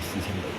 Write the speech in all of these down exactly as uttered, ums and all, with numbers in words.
四千多。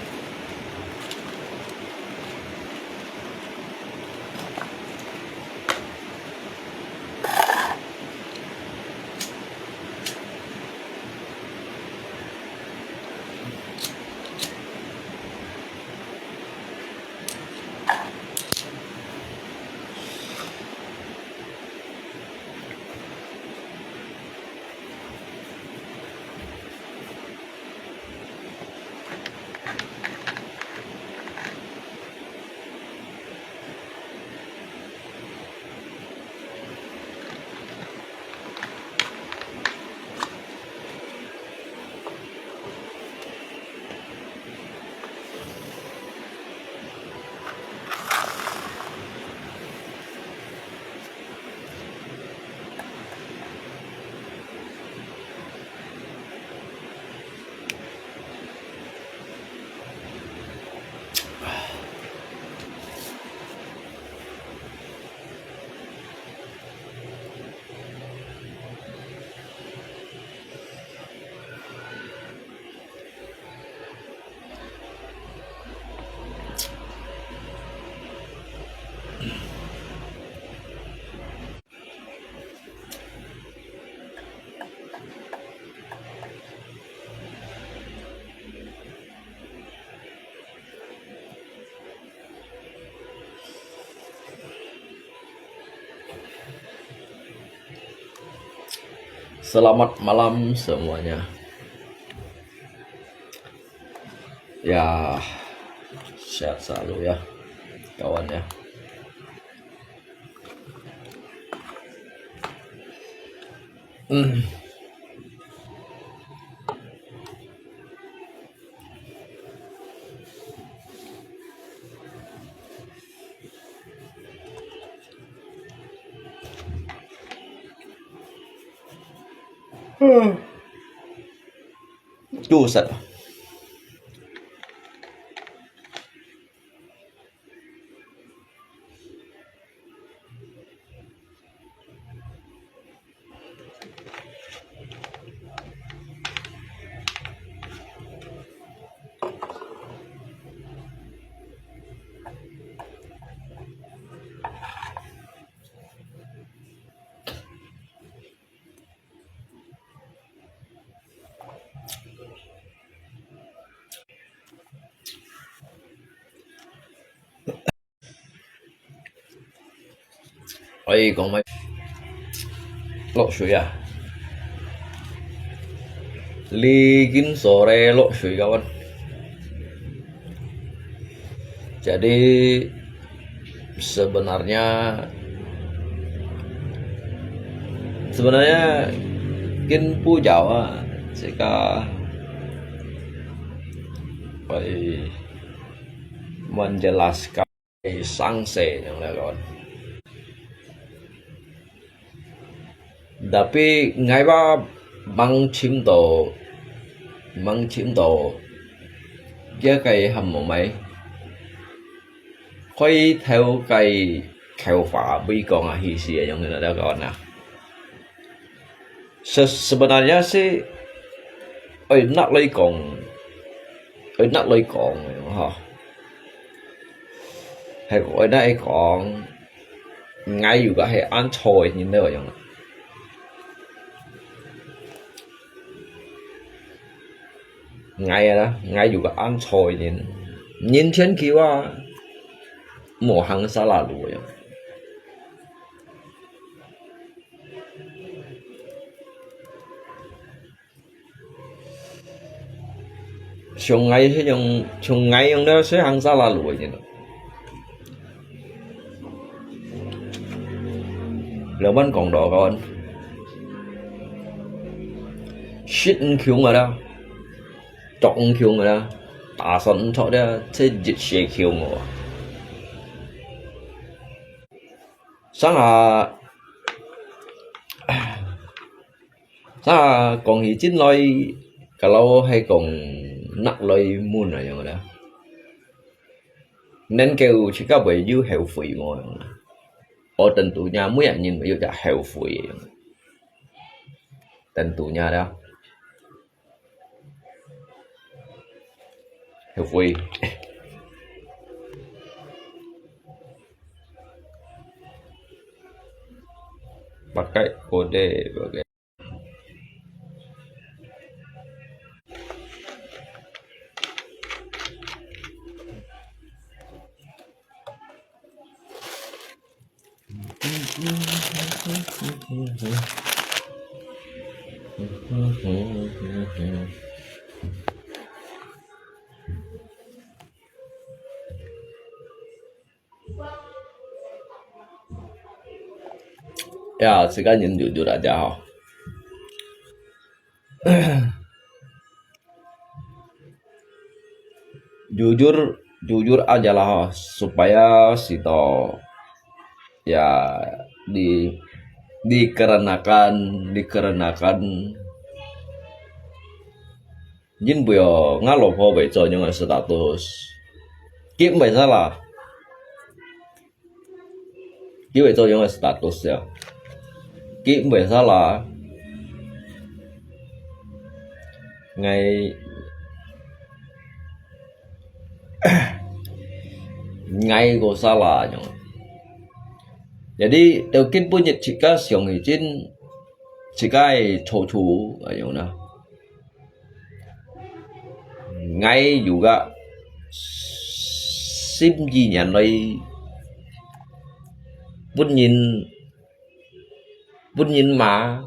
Selamat malam semuanya. Ya, sehat selalu ya, kawan ya. Hmm. Tusat. Ai，講麼？落水啊！Lagi sore落水，kawan. Jadi sebenarnya, sebenarnya kin puyau ah, sika, ai, menjelaskan. Eh, sangse yang lawan. Tapi ngai ba mang chim to, mang chim to, ya kai ham mo mai. Koi thau kai khau fa bui kong ah hi si yang lawan ah. Se-, sebenarnya sih, oi, nak loi kong, oi, nak loi kong, ha. Hai, oi, nak loi kong, ngai yu ka hai an choi ni ne yang. Ngai ah, ngai yu ka an choi ni. Nin chen ki wa, mo hang sa la lu yang. Sông ngai he yang, sông ngai yang đó sẽ hàng xa là lùi vậy. Lỡ bắn còn đó con. Shit không khiung rồi đó. Chọc không khiung rồi đó. Tả son không chọc đó. Thế dịch sẽ khiung rồi. Sáng à, sa講起真來，kalau係講拿來問啊樣啦。Nên kêu自家會有後悔無樣啦。我等到若每一人會有隻後悔个樣。等到若啦。Weh. Pakai kode, pakai. Ya,自家人有有大家好。Jujur, jujur aja lah, supaya si to, ya, di, dikarenakan, dikarenakan 因為哦，吾老婆會做恁樣个status，佢毋會salah，佢會做恁樣个status呀，佢毋會salah。𠊎，𠊎个salah樣。Jadi，到今晡日自家想起真，自家个錯處，恁樣啦。 𠊎有个心意念來分人，分人罵，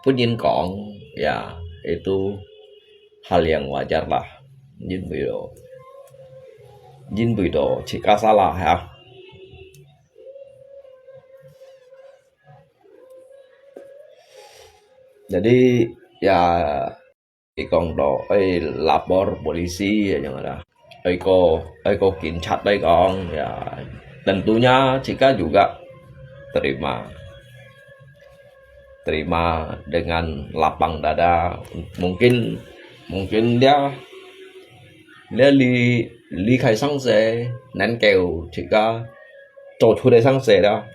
分人講，ya，itu hal yang wajar lah。因為咯，因為咯，自家salah哈。Jadi，ya， 佢講到愛lapor polisi，恁樣啦，愛過，愛過警察來講，ya，tentunya自家juga terima，terima dengan lapang dada。Mungkin，mungkin這，這離，離開城市，能夠自家做出來城市啦。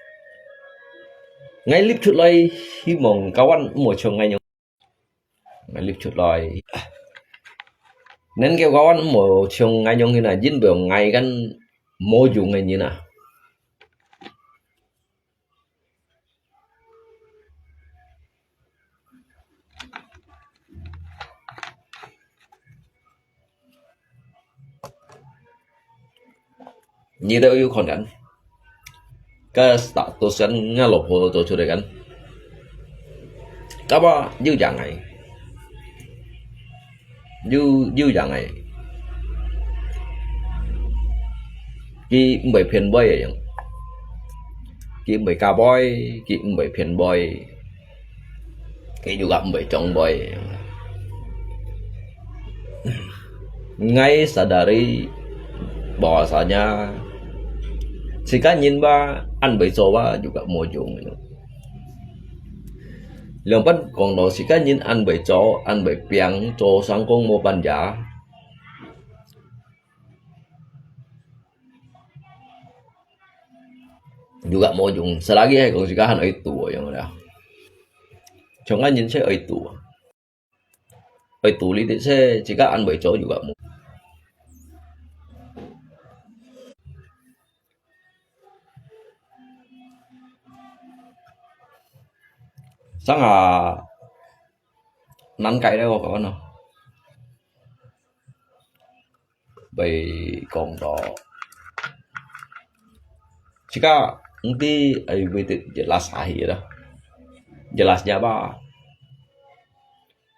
𠊎立出來，希望kawan毋好像𠊎樣。 𠊎立出來。能夠kawan無像𠊎樣形啊，因為𠊎kan無用个人啊。你兜有可能，ka status kan，吾老婆做出來kan。Kawa有樣个，有，有樣个，佢毋會騙妹个樣，佢毋會假妹，佢毋會騙妹。 Kay juga mbay chong boy. Ngai sadari bahwasanya si kanyin ba an mbay cho ba juga mojong. Liang pan kong lo si kanyin an mbay cho, an mbay piang cho sang kong mo pan ja. Juga mojong, selagi hai kong sikahan oi tuo yang ada. Chong anyin se oi tuo. Oi tuo li de se, sikahan oi cho juga mo. Sang ha nan kai de ko ko no. Bai kong to. Sika, nti ai wait it jelas ahi da. Jelasnya apa?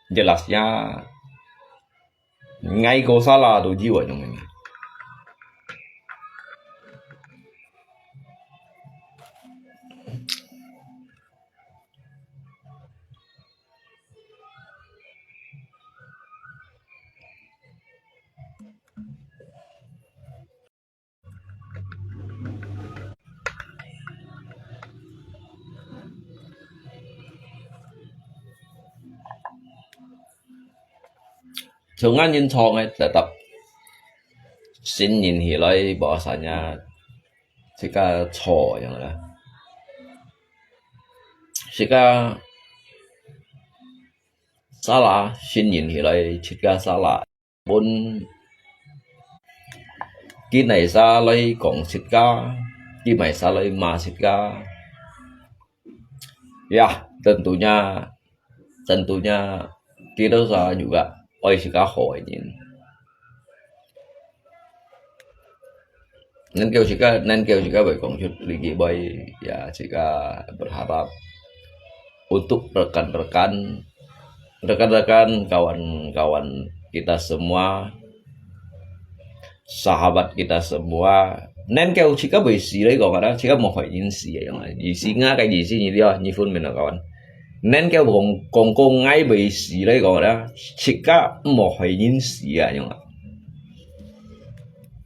Jelasnya ngai ko salah tu jiwa nyong ini. Chong anyin chong ai tetap sinin hilai bahasanya sika cho yang lah. Sika salah, sinin hilai sika salah. Pun 佢哪儕來講自家，佢哪儕來罵自家。Ya, tentunya, tentunya kita semua juga愛自家好个人。Nên kêu自家，nên kêu自家會講出這句話，ya自家berharap untuk rekan-rekan, rekan-rekan, kawan-kawan kita semua, sahabat kita semua。Nên kêu自家會死來講啊，自家無害人死啊，樣啊。意思，𠊎个意思，你了，你分明了，kawan。Nên kêu講，講講𠊎會死來講啊，自家無害人死啊，樣啊。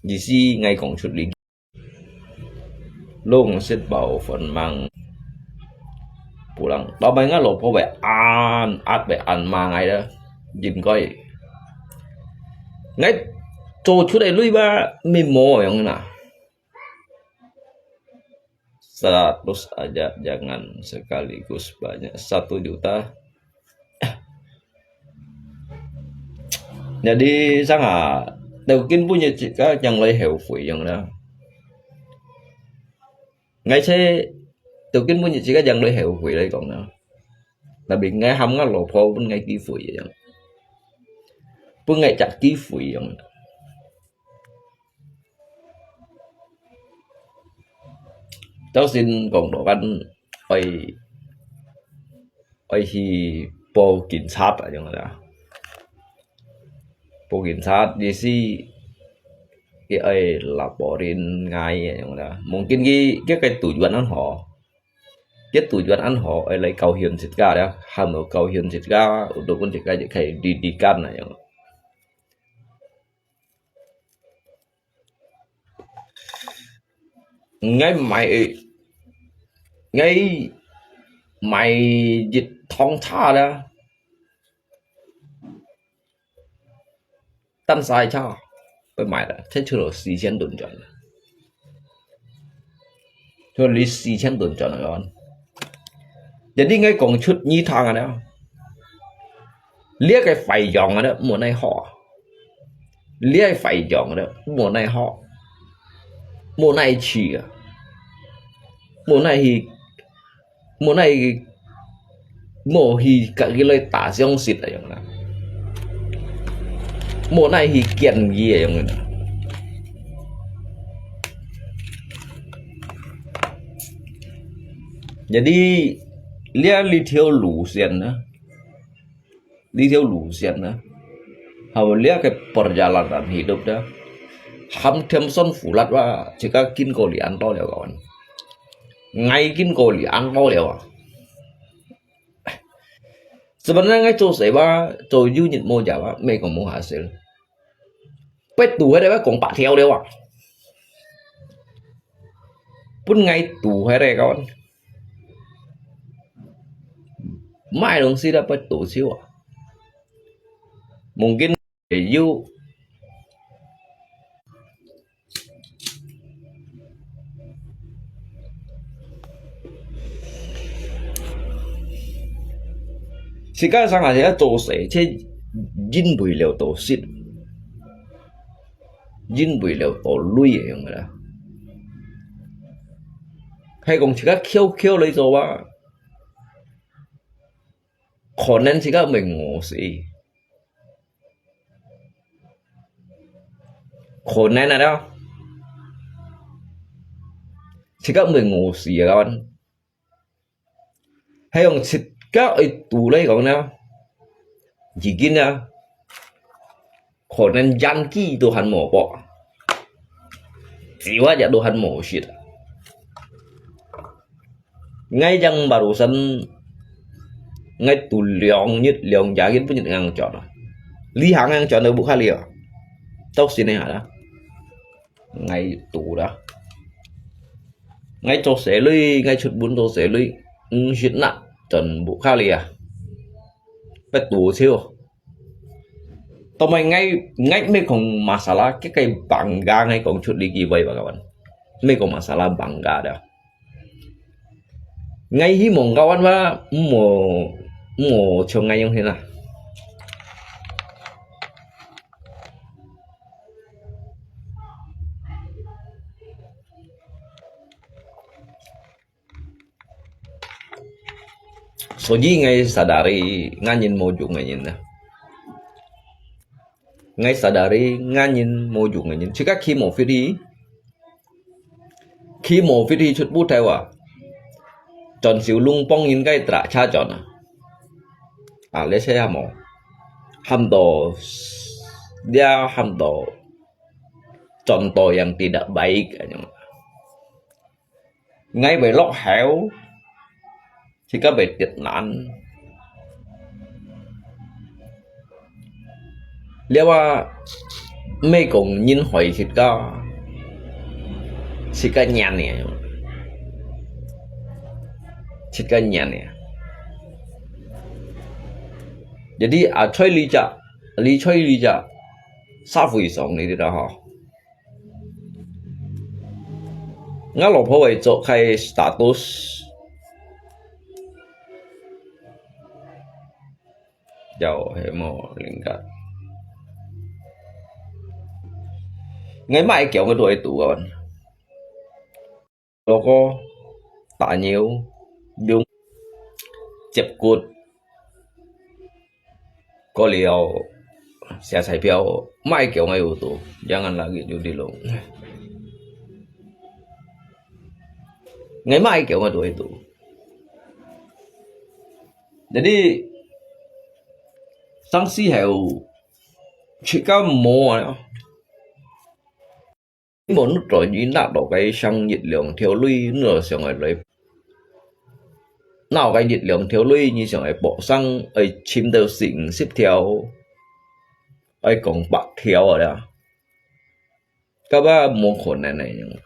意思，𠊎講出來。Lung sit bao phun mang pulang。Tao mai ngã lô pô bè an, át bè an ma ngai đó. Jin koi. Ngai cho chút ai lui ba mi mo yong na. Seratus aja, jangan sekaligus banyak. Satu juta. Jadi sang à, đầu tiên bún như chị có chẳng lấy hậu phổi yong đó. Ngay thế, đầu tiên bún như chị có chẳng lấy hậu phổi lấy còn đó. Tại vì ngay hăm ngã lô pô bún ngay ký phổi yong. Bún ngay chặt ký phổi yong. Tao xin kong đồ kan oi, oi hi po kin chat à yong da. Po kin chat di si ki oi laporin ngai à yong da. Mungkin ki, ki kai tujuan an ho. Ki tujuan an ho oi lai kau hiun sit ka da. Ham lo kau hiun sit ka, udah pun sit ka ji kai di di kan à yong. Ngay mày, ngay mày dịch thông tha đó. Tan sai cha. Phải mày đó, thế chứ là xì chen tuần tròn. Cho lý xì chen tuần tròn rồi. Jadi ngay còn chút nhi thang à đó. Lia cái phải dòng à đó, mua này họ. Lia cái phải dòng à đó, mua này họ. Mua này chỉ à. Mua này thì, mua này, mua thì cả cái lời ta相信à yong na. Mua này thì kiện gì à yong na. Jadi, lia li theo lũ xiên na. Đi theo lũ xiên na. Hầu lia cái perjalanan hidup đó. Ham thêm son phủ lạt wa, chỉ có kin cô li ăn to liao kawan. Ngay kin cô li ăn to liao à. Sebenarnya ngay cho sai wa, cho yu nhit mo ja wa, mê kong mo hasil. Pet tu hai dai wa kong pa theo liao à. Pun ngay tu hai dai kawan. Mai dong si da pet tu siu à. Mungkin yu. Sika sang a ya cho sai, che yin bui liao to sit. Yin bui liao to lui yong la. Hai kong sika kiao kiao lai cho wa. Kho nen sika mei ngo si. Kho nen a da. Sika mei ngo si a kan. Hai yong sika ai tu lai kong na. Jikin a. Kho nen jan ki tu han mo po. Jiwa ja tu han mo sit. Ngay jang barusan ngay tu liong nyit liong jakin pun nyit ngang chọn. Li hang ngang chọn bu kha li. Tau sin ha la. Ngay tu da. Ngay cho se lui, ngay chut bun cho se lui. Ng sit na chọn bu kha li. Pet tu siu. Tao mai ngay, ngay mei kong masalah, cái cái bangga ngay kong chut li ki vai ba kawan. Mei kong masalah bangga da. Ngay hi mong kawan wa, mo, mo cho ngay yong hin a. 所以𠊎sadari，𠊎人無用个人啊。𠊎sadari，𠊎人無用个人，自家企無fit去，企無fit去出步頭啊，轉手攏幫人家打車轉啊。啊，這些啊無，喊到，這喊到，轉到yang tidak baik，恁樣。 𠊎會落後，自家會跌難。這話，毋係講人害自家，自家贏呢，自家贏呢。Jadi，啊，在這隻，你在這隻社會上，你知道吼？ 𠊎老婆會做該status，有，係無靈感。𠊎麼个講个都會堵啊。老哥，打牛，用，接骨， 過了，寫彩票，麼个講个有堵，jangan lagi judi咯。𠊎麼个講个都會堵。Jadi，上時候，自家無啊。 你無拿到，你拿到該成一兩條鐳，你就想愛來，拿到該一兩條鐳，你想愛搏生，愛尋到四五十條，愛講百條啊啦，根本無可能个樣。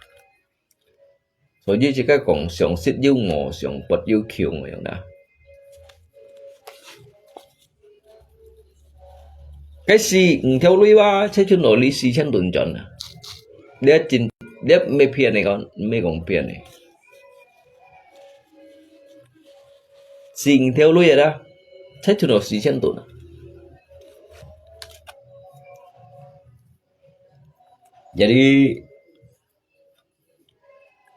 所以自家講，上實有我，上跋有窮个樣啦。 該四五條鐳哇，才賺到你四千銀轉啊！你真，你毋係騙你講，毋係講騙你。四五條鐳啊，才賺到四千銀啊！Jadi，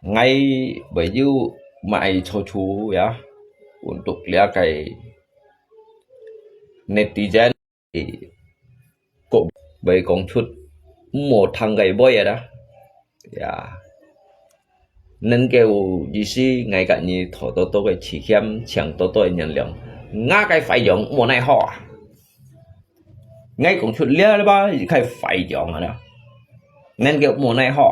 𠊎會有麼个處處呀，untuk這个netizen，各位講出，毋好聽个話啊啦。呀，能夠有意思，𠊎佮你討多多个意見，請多多个原諒。𠊎个壞樣無奈何啊！ 𠊎講出這个吧，佢个壞樣啊，能夠無奈何。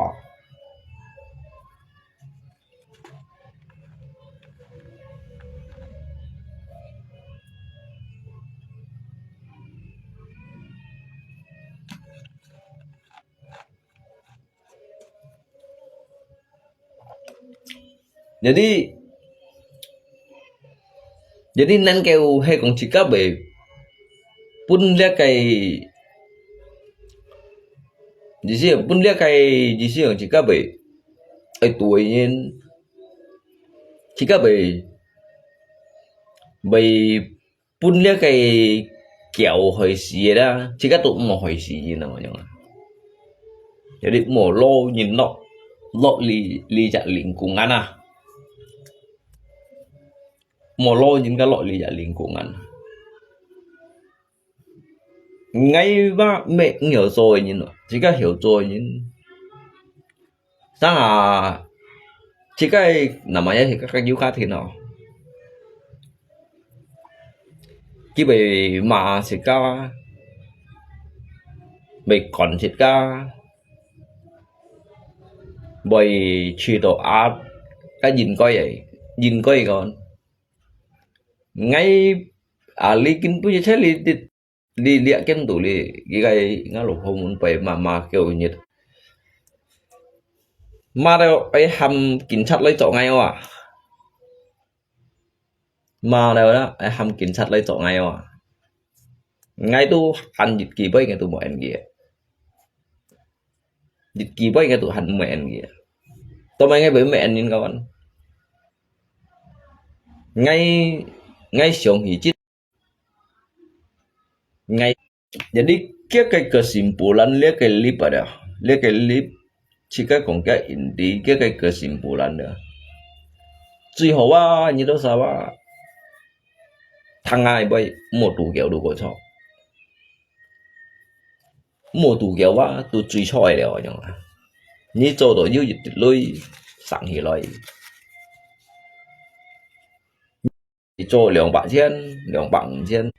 Jadi，jadi能夠係講自家會分這个，意思分這个，意思講自家會愛對人，自家會，會 分這个狗害死个啦，自家都毋好害死人啊，恁樣啊。Jadi毋好落人落，落你，你隻零公安啊。毋好落人家落你隻零公安。𠊎嘛毋係毋曉做个人咯，自家曉做个人。 Sang啊，自家个，namanya自家个有家庭哦。佢會罵自家，會管自家，會處到啊，該應該个，應該个。𠊎啊，你根本就係你，你 你，你根都你，佢个𠊎老婆門背罵罵叫日。罵到愛喊警察來捉𠊎哇。罵到啦，愛喊警察來捉𠊎哇。𠊎都喊一幾擺，𠊎都無應佢。一幾擺，𠊎都喊無應佢。到尾𠊎會無應人个。𠊎，𠊎想起這 𠊎，jadi佢个kesimpulan，這个例啊，這个例，自家講个inti，佢个kesimpulan啊。最好啊，你都啥啊？聽下會毋好度繳都過錯。毋好度繳啊，都最錯个了，恁樣啊。你做到有一滴鐳省起來，你做兩百千、兩百五千，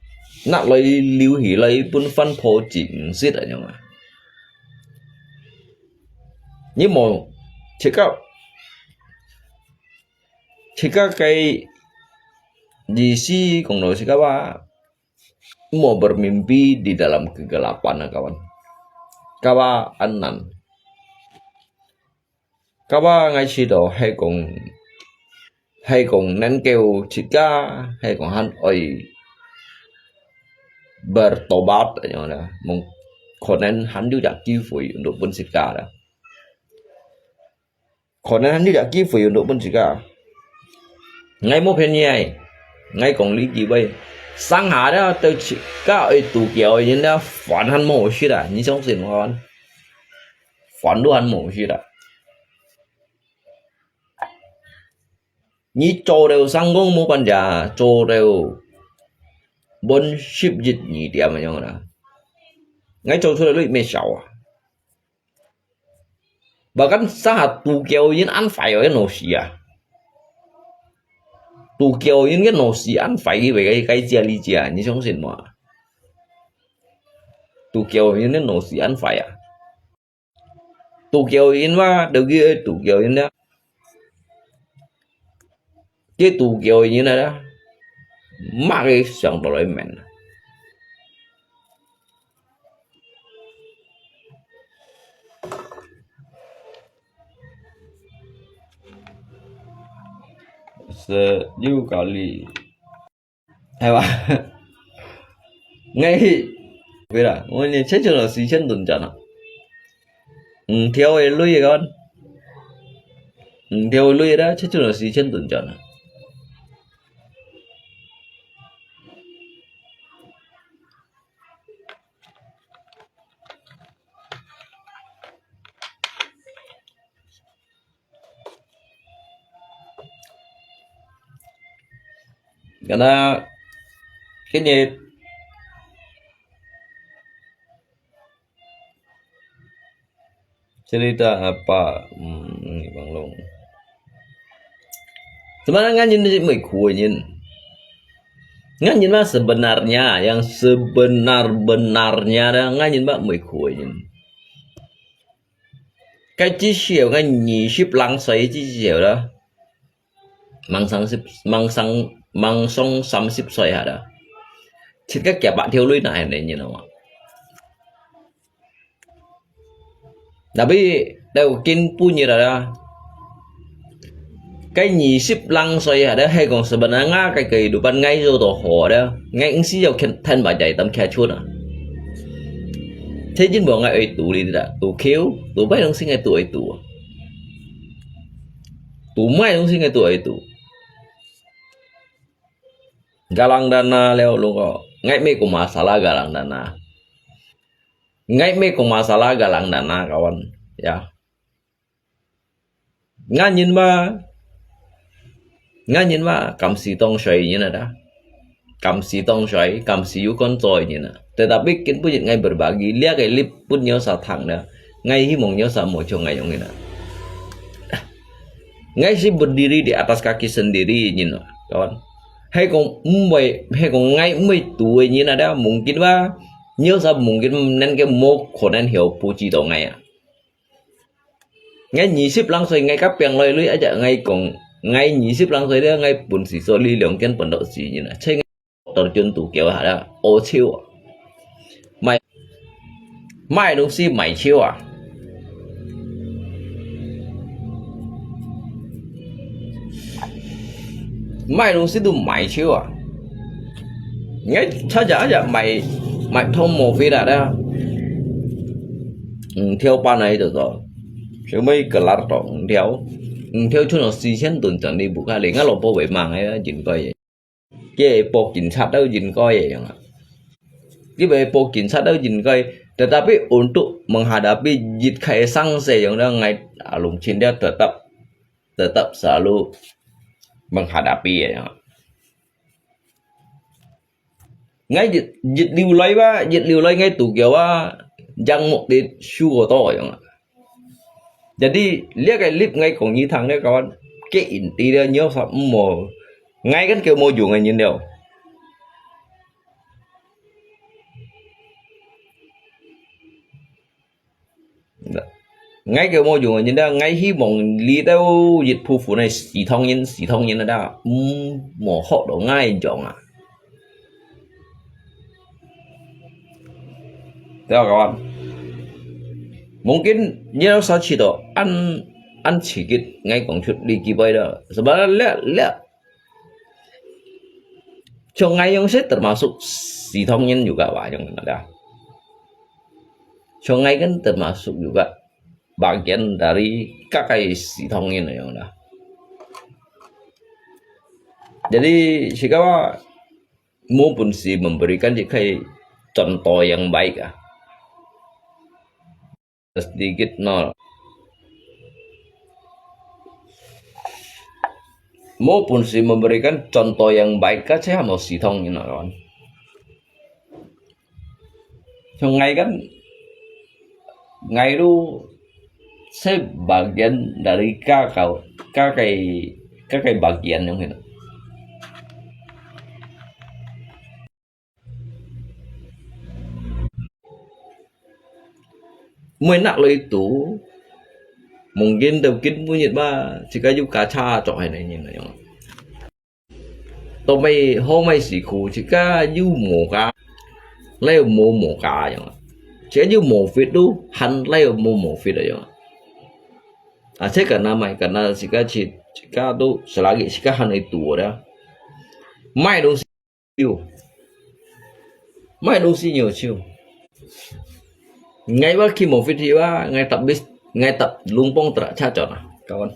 拿來留起來分番婆子毋食，恁樣啊。你無自家，自家个意思講到自家話， Mau bermimpi di dalam kegelapan, kawan. Kawa annan. Kawa ngai sida hai kong, hai kong nan kêu chit ka, hai kong han oi bertobat, ayong na. Mong konen han yu jak kifu yun do pun chit ka da. Konen han yu jak kifu yun do pun chit ka. Ngai mo pen yai. Ngai kong li ki bai. Sang ha da teu chit ka oi tu kiao yin da fan han mo shit da. Ni song sin fan. Fan du han mo shit da. Ni cho deu sang kong mo pan ja, cho deu bon ship jit ni diam ayong na. Ngai cho chu lui me shao a. Bahkan saha tu kiao yin an fai oi no si a. Tu kiao yin ke no si an fai ki bai kai jia li jia, ni song sin mo. Tu kiao yin ke no si an fai a. Tu kiao yin wa, deu ki tu kiao yin da. Ki tu kiao yin da. Mak ki siang to loi men. Se yu ka li. Hai wa. Ngai hi. Bai da, oi ni che chu lo si chen dun chan a. Ung thiao e lui e kan. Ung thiao e lui da, che chu lo si chen dun chan a. Kana kini cerita apa? Hmm, ni bang long. Sebenarnya ngan yin ni mui ku yin. Ngan yin ma sebenarnya, yang sebenar-benarnya da ngan yin ma mui ku yin. Kai chi siu ngan ni sip lang sai chi siu da. Mang sang sip, mang sang, mang song sam sip sai ha da. Chit ka kia ba thiao lui na hen ni no. Tapi, teu kin pu ni da da. Kai ni sip lang sai ha da, hai kong sebenarnya kai kehidupan ngai zo to ho da. Ngai eng si yau ken ten ba jai tam kia chun a. Thế nhưng mà ngai oi tu li da. Tu kiu, tu bai dong si ngai tu oi tu. Tu mai dong si ngai tu oi tu. Galang dana leo lung ko. Ngai me ko masalah galang dana. Ngai me ko masalah galang dana kawan. Ya. Ngan yin ma. Ngan yin ma. Kam si tong shui yin da. Kam si tong shui, kam si yu kon zoi yin da. Tetapi kin pun yin ngai berbagi. Lia ke lip pun nyo sa thang da. Ngai hi mong nyo sa mo chong ngai yong yin da. Ngai si berdiri di atas kaki sendiri nyin no, kawan. Hai kong mbai, hai kong ngai mbai tu nyin ada mungkin ba, nyo sa mungkin nen ke mo konen hiau puji to ngai a. Ngai ni sip lang soi ngai ka piang loi lui aja ngai kong, ngai ni sip lang soi dia ngai pun si so li liong ken pun do si nyin a. Chai Terjun tu kiao ha da, ô chiu a. Mai, mai dong si mai chiu a. Mai dong si tu mai chiu a. Ngai cha cha cha mai, mai thong mo fi da da. Ung thiao pa nai to to. Siu mai kelar to ung thiao. Ung thiao chun lo si chen tun chan li bu ka le nga lo po wei mang ai jin koi. Ke po kin chat dau jin koi yang. Ke po kin chat dau jin koi. Tetapi untuk menghadapi jit kai sang se yang da ngai alung chin dia tetap, tetap selalu menghadapi ya. 𠊎一，一溜來吧，一溜來𠊎都叫啊，yang muk di shu ko to yang啊。Jadi，這个例𠊎講你聽，這个个人知了，你有啥毋好，𠊎跟佢無用个人了。 𠊎个無用个人啦，𠊎希望你兜一部分个西藏人，西藏人啦，毋好學到𠊎樣啊。對啊，kawan。Mungkin你兜saja都恁，恁刺激，𠊎講出你幾擺啦，sebab咧，咧，像𠊎樣係termasuk西藏人juga吧，yang ada。像𠊎kan termasuk juga bagian dari kakak 西藏人 yang ada。Jadi，sikawa 没本事 memberikan 一个 contoh yang baik啊。Sedikit nol。没本事 memberikan contoh yang baik ka 这还无系统呢，kawan。像𠊎kan，𠊎都 sebagian dari kakak，kakak，kakak bagian yang itu。 每日來讀，mungkin到今晡日嘛，自家又加差做係恁樣樣。到尾好尾時苦，自家又無加，來又無無加樣。自家又無fit都，還來又無無fit樣。啊，這个那買，个那自家去，自家都selagi自家還來讀的。買東西。 有，買東西有手。𠊎話去無fit去話，𠊎搭bis，𠊎搭lungpong terak caca nah，kawan。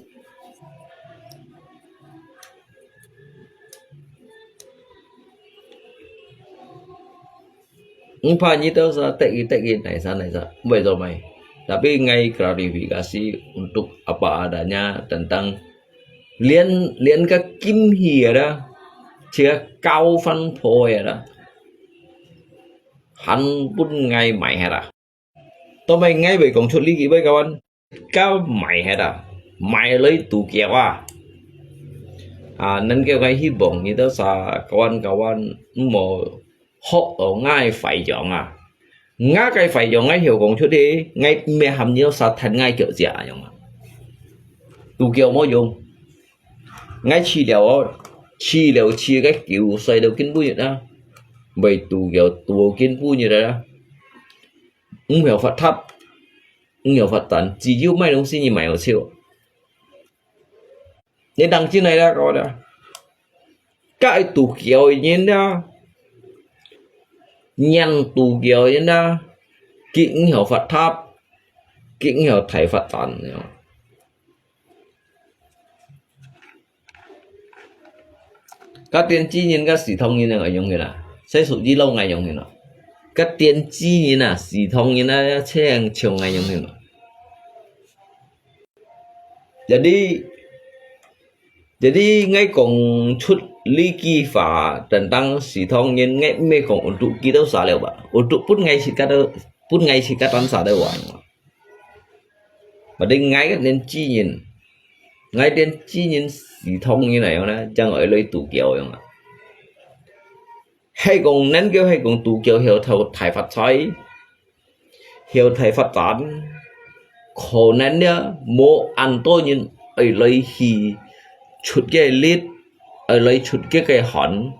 Umpa你兜sa teki teki naisa naisa，會做咩？Tapi ngai klarifikasi untuk apa adanya tentang 連，連个金器个啦，自家交番婆个啦，還分𠊎買忒啦。到尾𠊎會講出呢句話，kawan，該買忒啦，買來都叫啊。啊，恁个𠊎希望你兜sa kawan-kawan毋好 學到𠊎壞樣啊。𠊎个壞樣𠊎曉講出去，𠊎毋係喊你兜sa趁𠊎腳跡樣啊。都叫無用。𠊎試了哦，試了試个九歲到今晡日啊，會都叫到今晡日啊。毋曉發達，毋曉發展，只有買東西你買有手。 你當真係啦，講啦。該都叫人啦，人都叫人啦，佢毋曉發達，佢毋曉大發展，你知無？該電子人、該系統人个用个啦，細數一路个用个啦。該電子人啊，系統人啊，像像个用个啦。 Jadi，jadi𠊎講出呢句話，tentang系統人，𠊎毋係講untuk佢兜sa了吧，untuk分𠊎自家兜，分𠊎自家單sa了吧。Berarti𠊎个年紀人，𠊎年紀人系統人來樣呢，正愛來都叫樣啊。係講能夠係講都叫曉透大發財， 曉大發展，可能呢，無恁多人愛來去出个力，愛來出个个汗，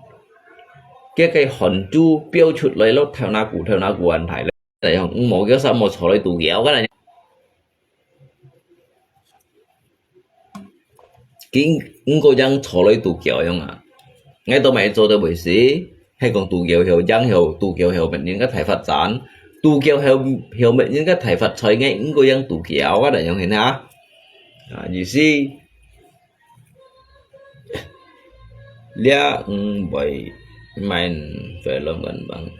个个汗珠飆出來咯，透那股，透那股恁大咧。哎呀，無叫啥，無坐來都叫个啦。 佢毋過正坐來都叫樣啊。𠊎都買做得會死，係講都叫曉，正曉都叫曉別人个大發展，都叫曉，曉別人个大發財，𠊎毋過正都叫啊，恁樣形啊。啊，意思，這毋會main film kan bang。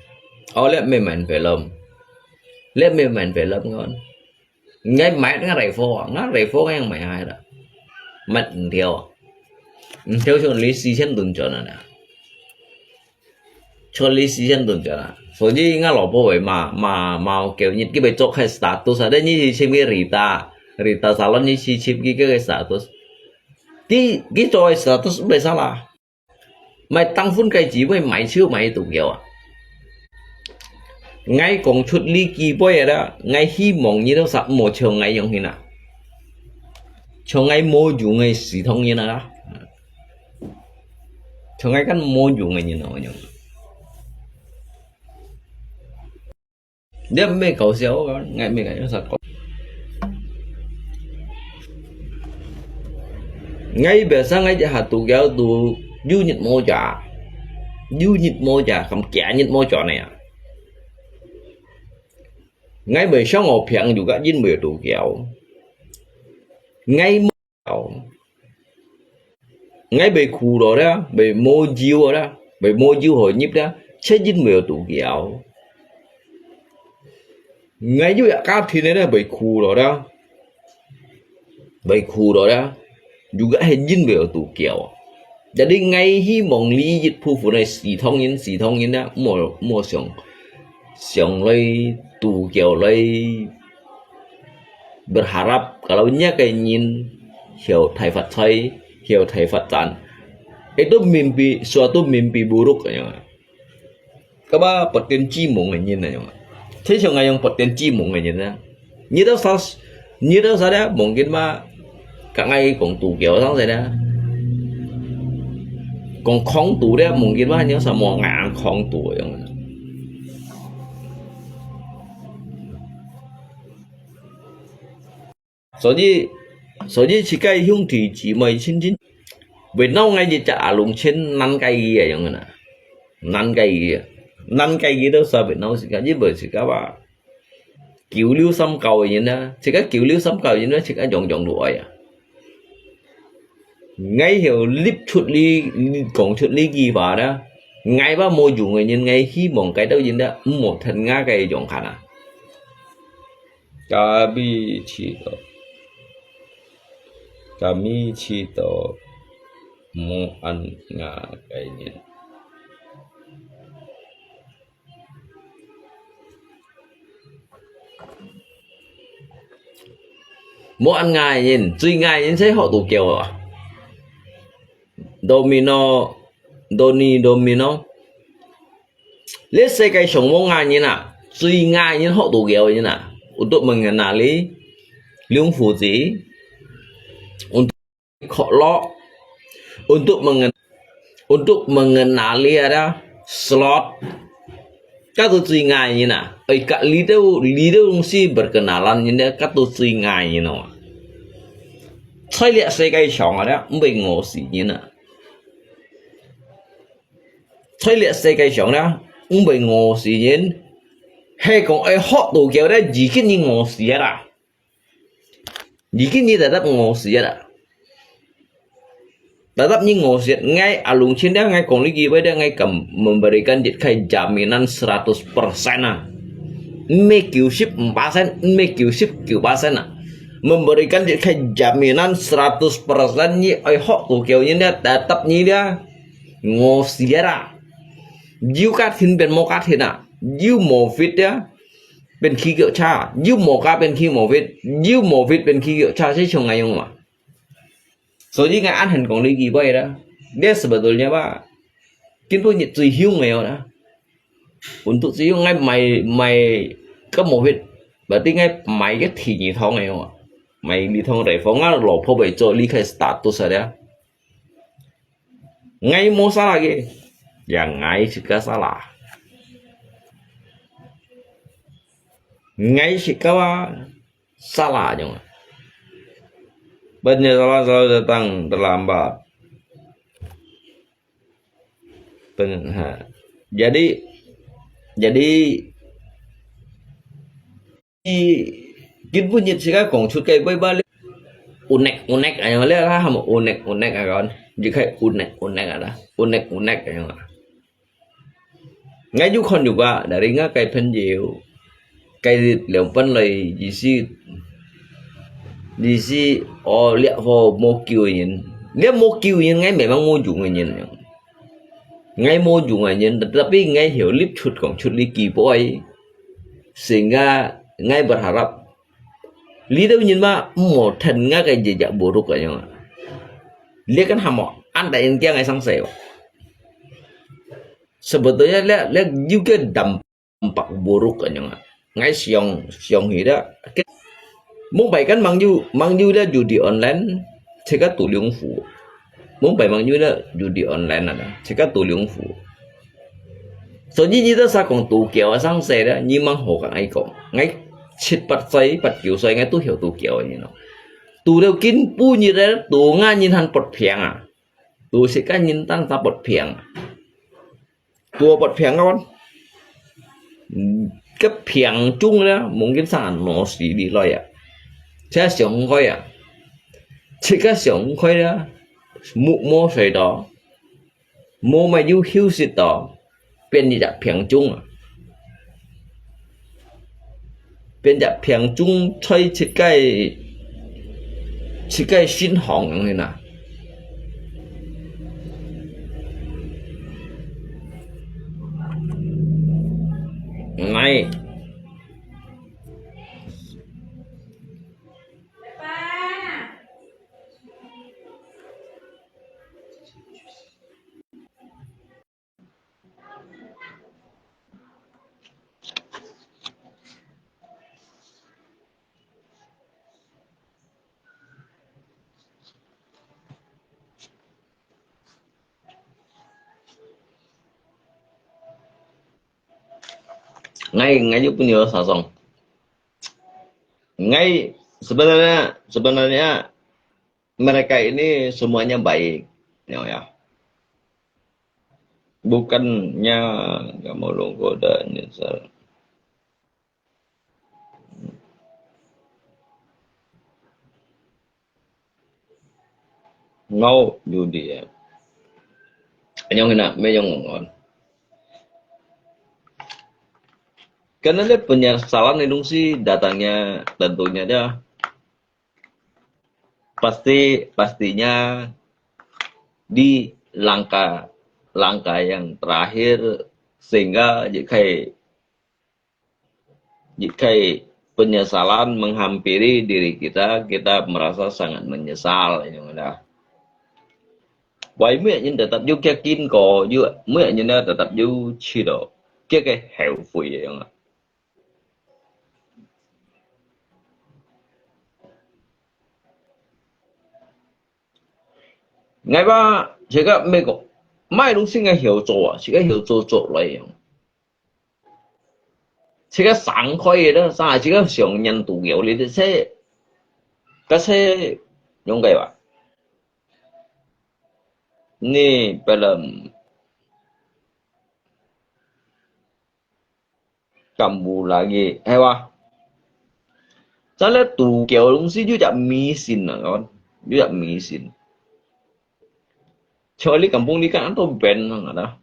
哦，這毋係main film，這毋係main film kan。 Ngai mat nga rifle, nga rifle nga yang mai hai da. Mat ntiau. Ntiau siung li si chen dun chon na. 出來時間都毋知啦。所以𠊎老婆會罵，罵，罵我狗日，佢會做開status啊，但你去尋佢Rita，Rita Salon，你去尋佢个status。佢，佢做个status毋會salah。買當分个機會，買就買度狗啊。𠊎講出呢句話啦，𠊎希望你兜儕莫像𠊎樣形啊，像𠊎無用个死通人啊。 像𠊎kan無用个人哦，樣。你毋係搞笑个，𠊎毋係搞笑。𠊎biasa𠊎一下度狗都有日無夜，有日無夜，咁幾日無夜呢啊。𠊎會想我平時个因為度狗，𠊎無 哦。𠊎會苦惱啦，會無油啦，會無油好入啦，切因為有度狗。𠊎有一家庭个咧，會苦惱啦，會苦惱啦，如果係因為有度狗。Jadi𠊎希望你一部分个死通人，死通人啦，莫，莫想，想來度狗來 berharap kalau nya个人曉大發財，曉大發展，itu mimpi，suatu mimpi buruk樣啊。該把發癲之夢个人啊樣啊，就像𠊎樣發癲之夢个人啊。你兜儕，你兜儕咧，mungkin嘛，甲𠊎講度狗相勢咧，講狂度咧，mungkin嘛，你兜儕無𠊎狂度个樣啊。 所以，所以自家兄弟姊妹親親，會鬧𠊎一隻阿龍親難解決个樣个啦，難解決个，難解決到啥會鬧自家，因為自家話九流三教个人啊，自家九流三教个人啊，自家樣樣都愛啊。 𠊎曉立出呢，講出呢句話啦，𠊎話無用个人，𠊎希望該兜人啦，毋好聽𠊎个用法啊。Kami cito, kami cito，無恁𠊎个人。 無恁𠊎人，最𠊎人係學度狗啊。Domino，Doni Domino，這世界上無𠊎人啊，最𠊎人學度狗个人啊，untuk mengenali，兩父子，untuk 角落，untuk mengen-，untuk mengenali ada slot。該都最𠊎人啊，哎，甲這兜，這兜東西berkenalan人呢，該都最𠊎人哦。在這世界上啊，毋會餓死人啊。在這世界上呢，毋會餓死人，係講愛學度狗呢，已經人餓死啊啦。 已經你tetap餓死啊啦。Tetap你餓死，𠊎阿龍親了，𠊎講呢句話了，𠊎敢memberikan一個jaminan seratus persen啊。毋係九十五persen，毋係九十九persen啊。Memberikan一個jaminan seratus persen，你愛學度狗人了，tetap你了，餓死啊啦。有家庭變無家庭啊，有無fit啊， 變騎腳車，有無家變騎無fit，有無fit變騎腳車，係像恁樣嘛。所以𠊎恁樣講呢句話啦，這sebetulnya吧，根本就最凶个啦。Untuk最凶，𠊎買，買个無fit，berarti𠊎買个第二趟个嘛，買二趟來放，𠊎老婆會做，你開始打賭啥了。 𠊎無salah个，ya𠊎自家salah。𠊎自家啊salah，nyong。Penyesalan selalu datang terlambat. Pen-, ha. Jadi, jadi, 佢今晡日自家講出个話吧，unek-unek恁樣咧，佢喊unek-unek啊，講，佢開unek-unek啊啦，unek-unek恁樣啊。𠊎有看有啊，dari𠊎个朋友，該日兩班來，意思，意思，哦，這貨無救人，這無救人，𠊎memang無用个人。，𠊎無用个人，tapi𠊎曉立出講出呢句話，sehingga𠊎berharap，這兜人嘛，毋好聽𠊎个日日buruk个樣啊。這kan hamo，安大人驚𠊎生死哦。Sebetulnya這，這有个dampak buruk个樣啊。𠊎想，想起了，mungpai kan mang有，mang有了judi online，自家都兩副。Mungpai mang有了judi online啊，自家都兩副。所以你都識講都教啊，生死了，你mang好講𠊎講，𠊎七八歲、八九歲，𠊎都曉都教个人咯。都了今晡日了，都𠊎人還發病啊，都自家人當當發病啊。 Tua bot phiang kawan. Hmm, ke phiang chung le, mungkin sang no si li loi ya. Chia siong koi ya. Chia ka siong koi le, mu mo sui do. Mo mai yu hiu sit do. Pian ni da phiang chung. Pian da phiang chung choi chit kai, chit kai sin hong yang na. Nai. Ngai, ngai yu punyo sasong. Ngai sebenarnya, sebenarnya mereka ini semuanya baik, ya, ya. Bukannya kamu lungkot dan nyesal. Ngau judi ya. Anyong hina, menyong ngon. Karena dia penyesalan itu sih datangnya tentunya dia pasti, pastinya di langkah, langkah yang terakhir sehingga 一開 Jika penyesalan menghampiri diri kita, kita merasa sangat menyesal, yang ada. Wai muak nyen tetap yu kia kin ko, yu muak nyen tetap yu chi lo, kia ke heo fui yang. Ngai ba, jika meko, mai lu sing heo zo a, jika heo zo zo lai yang. 自家生開个啦，生自家想念都有哩，這，這係用个吧？你不能 kambu lagi，係吧？再來都有東西有隻迷信啊，有隻迷信。像你kampung你看，都變啊啦。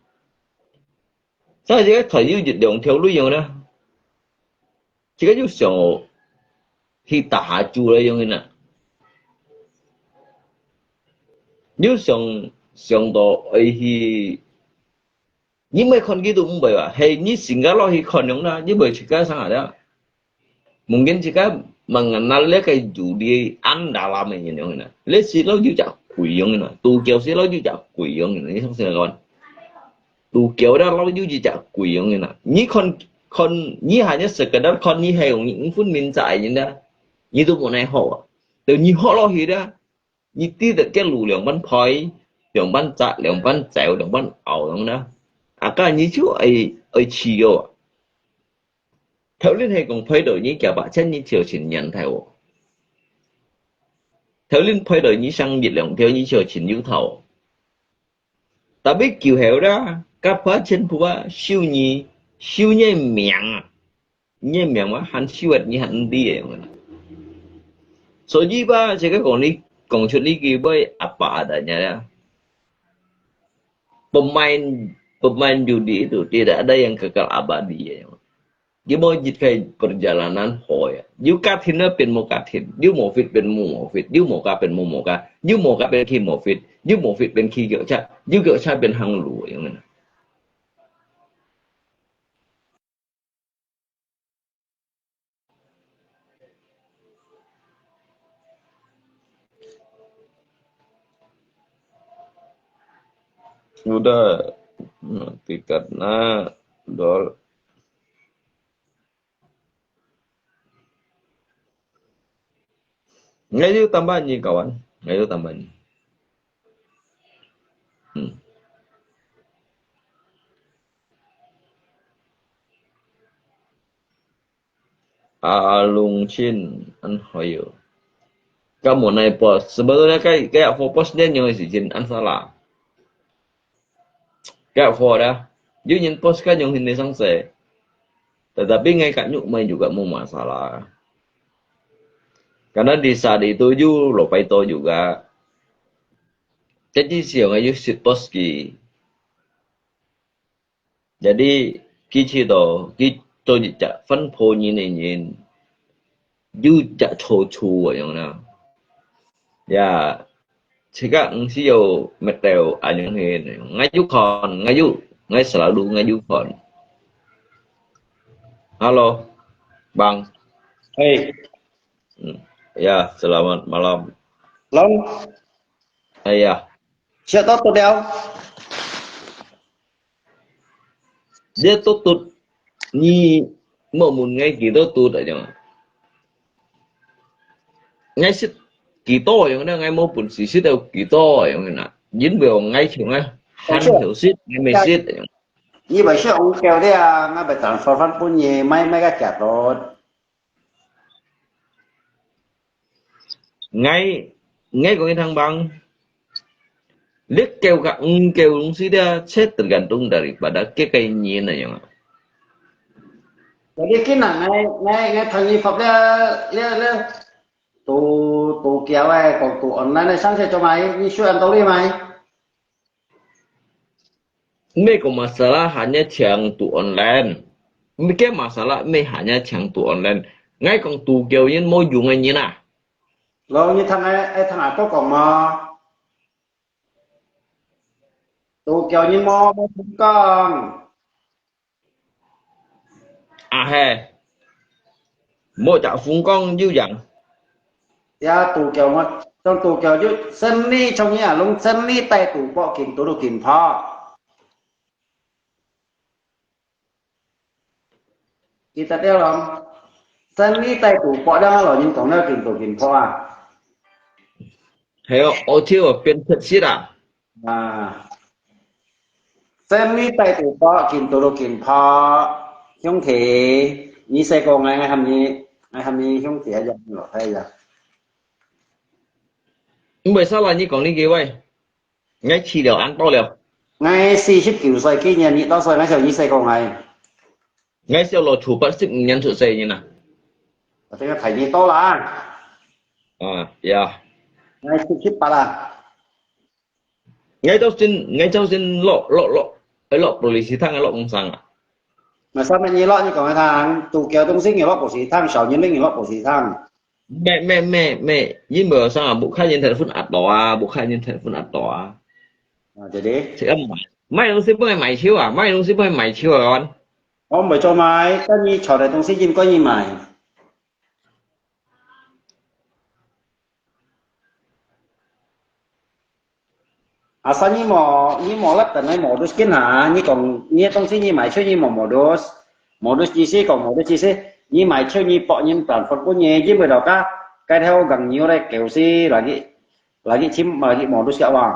所以這个才有一兩條路用呢，這个就想去打下注了用呢，又想，想到愛去，你毋愛看佢都毋會啊，係你自家落去看用啦，你毋愛自家上下了。 Mungkin jika mengenal le kai judi an dalam ini yang na. Le silo ju jak kuyung na. Tu kiau silo ju jak kuyung na. Ni sang sila kawan. Tu kiau dah lo ju jak kuyung na. Ni kon, kon, ni hanya sekedar kon ni hai ni pun minta aja dah. Ni tu pun ai ho. Tu ni ho lo hi dah. 你知得个路兩半開，兩半窄，兩半走，兩半拗樣啦。啊，該你就愛，愛試哦。頭先係講配到你幾百千，你就先贏大哦。頭先配到你生一兩條，你就先有頭。Tapi久後啦，幾百千步啊，收你，收你命啊！ 你个命嘛，還少个，你還毋知个。所以吧，這个講你，講出呢句話，apa adanya啦。Pemain, pemain judi itu tidak ada yang kekal abadi。你無一个perjalanan好个，有家庭了變無家庭，有無fit變無無fit，有無家變無無家，有無家變去無fit，有無fit變去腳車，有腳車變行路，有無？ Sudah, hmm, tingkat na, dol. Ngayon tambah ni kawan, ngayon tambah ni. Hmm. Alung Chin, an hoyo. Kamu nai post. Sebetulnya kai, kaya for post dia nyong si Chin, an salah. Kaya for dah. Yu nyin post kan nyong hin sang se. Tetapi ngai kat nyuk mai juga mu masalah. Karena di saat itu yu lo pai to juga. Jadi siang ayu sit post ki. Jadi, ki chhi to, ki to chak fan pho nyin ne nyin, yu chak cho chu wa yong na. Ya, chika ng si yo met teo a yong he ne. Ngai yu kon, ngai yu, ngai selalu ngai yu kon. Halo, Bang. Hey. Hmm. Ya, selamat malam. Long. Hey, ya. Siap to to deo. Dia tutut ni mo mun ngai ki tutut aja. Ngai sit ki to yong na ngai mo pun si sit teo ki to yong na. Yin beo ngai chiu ngai han chiu sit ngai me sit aja. Ni bai siap ung keo dia ngai bai tan so fan pun ye mai mai ka kia to. Ngai, ngai kong thang bang. Lek kêu ka ng kêu lung si dia chet tergantung daripada ke kai nyin na yang. Jadi kina ngai ngai ngai thang ni fap le le le tu tu kiau ai kong tu online ai sang se cho mai ni shu an tau li mai. Mei kong masalah hanya chang tu online. Mei ke masalah mei hanya chang tu online. Ngai kong tu kiau yin mo yung ai nyin ah. Lo ni thang ai ai thang a to kong mo. Tu kiau yin mo mo kong. A he. Mo chak phung kong yu yang. Ya tu kiau mo, trong tu kiau yu, sen ni trong ya long sen ni tai tu po kin tu lu kin pho. Kita teo long. Sen ni tai tu po dang lo yin tong na kin tu kin pho a. He o thiu a pian chet sit a. À. Sen ni tai tu po kin tu lu kin pho. Hiong thi. Ni se ko ngai ngai ham ni. Ngai ham ni hiong thi a yang lo thai ya. Mbai sa la ni kong ni ki wai. Ngai chi liao an to liao. Ngai si sip kiu sai ki nian ni to sai ngai siau ni se ko ngai. Ngai siau lo chu pat sip nian chu sai ni na. Tapi ngai thai ni to la. À, ya. Ngai si sip pat la. Ngai tau sin, ngai tau sin lo lo lo, ai lo polisi thang ai lo kong sang à. Mà sao mẹ nhị lo nhị còn thang, tụ kéo tung sinh nhị lo polisi thang, sáu nhị linh nhị lo polisi thang. Mẹ mẹ mẹ mẹ, yên bờ sang à, bố khai yên telephone ạt đó à, bố khai yên telephone ạt đó à. À, thế đi. Thế em mày, mày đồng sinh bố mày mày chiếu à, mày đồng sinh bố mày chiếu à con. Không phải cho mày, cái nhị chọn này tung sinh yên có nhị mày. Asal nyi mo, nyi mo lak tanai modus kin ha, nyi kong, nyi tong si nyi mai cheu nyi mo modus. Modus nyi si kong modus nyi si, nyi mai cheu nyi po nyi transfer pun nyi, nyi mo do ka, kai theo gang nyi re kêu si lagi, lagi chim, lagi modus ka wang.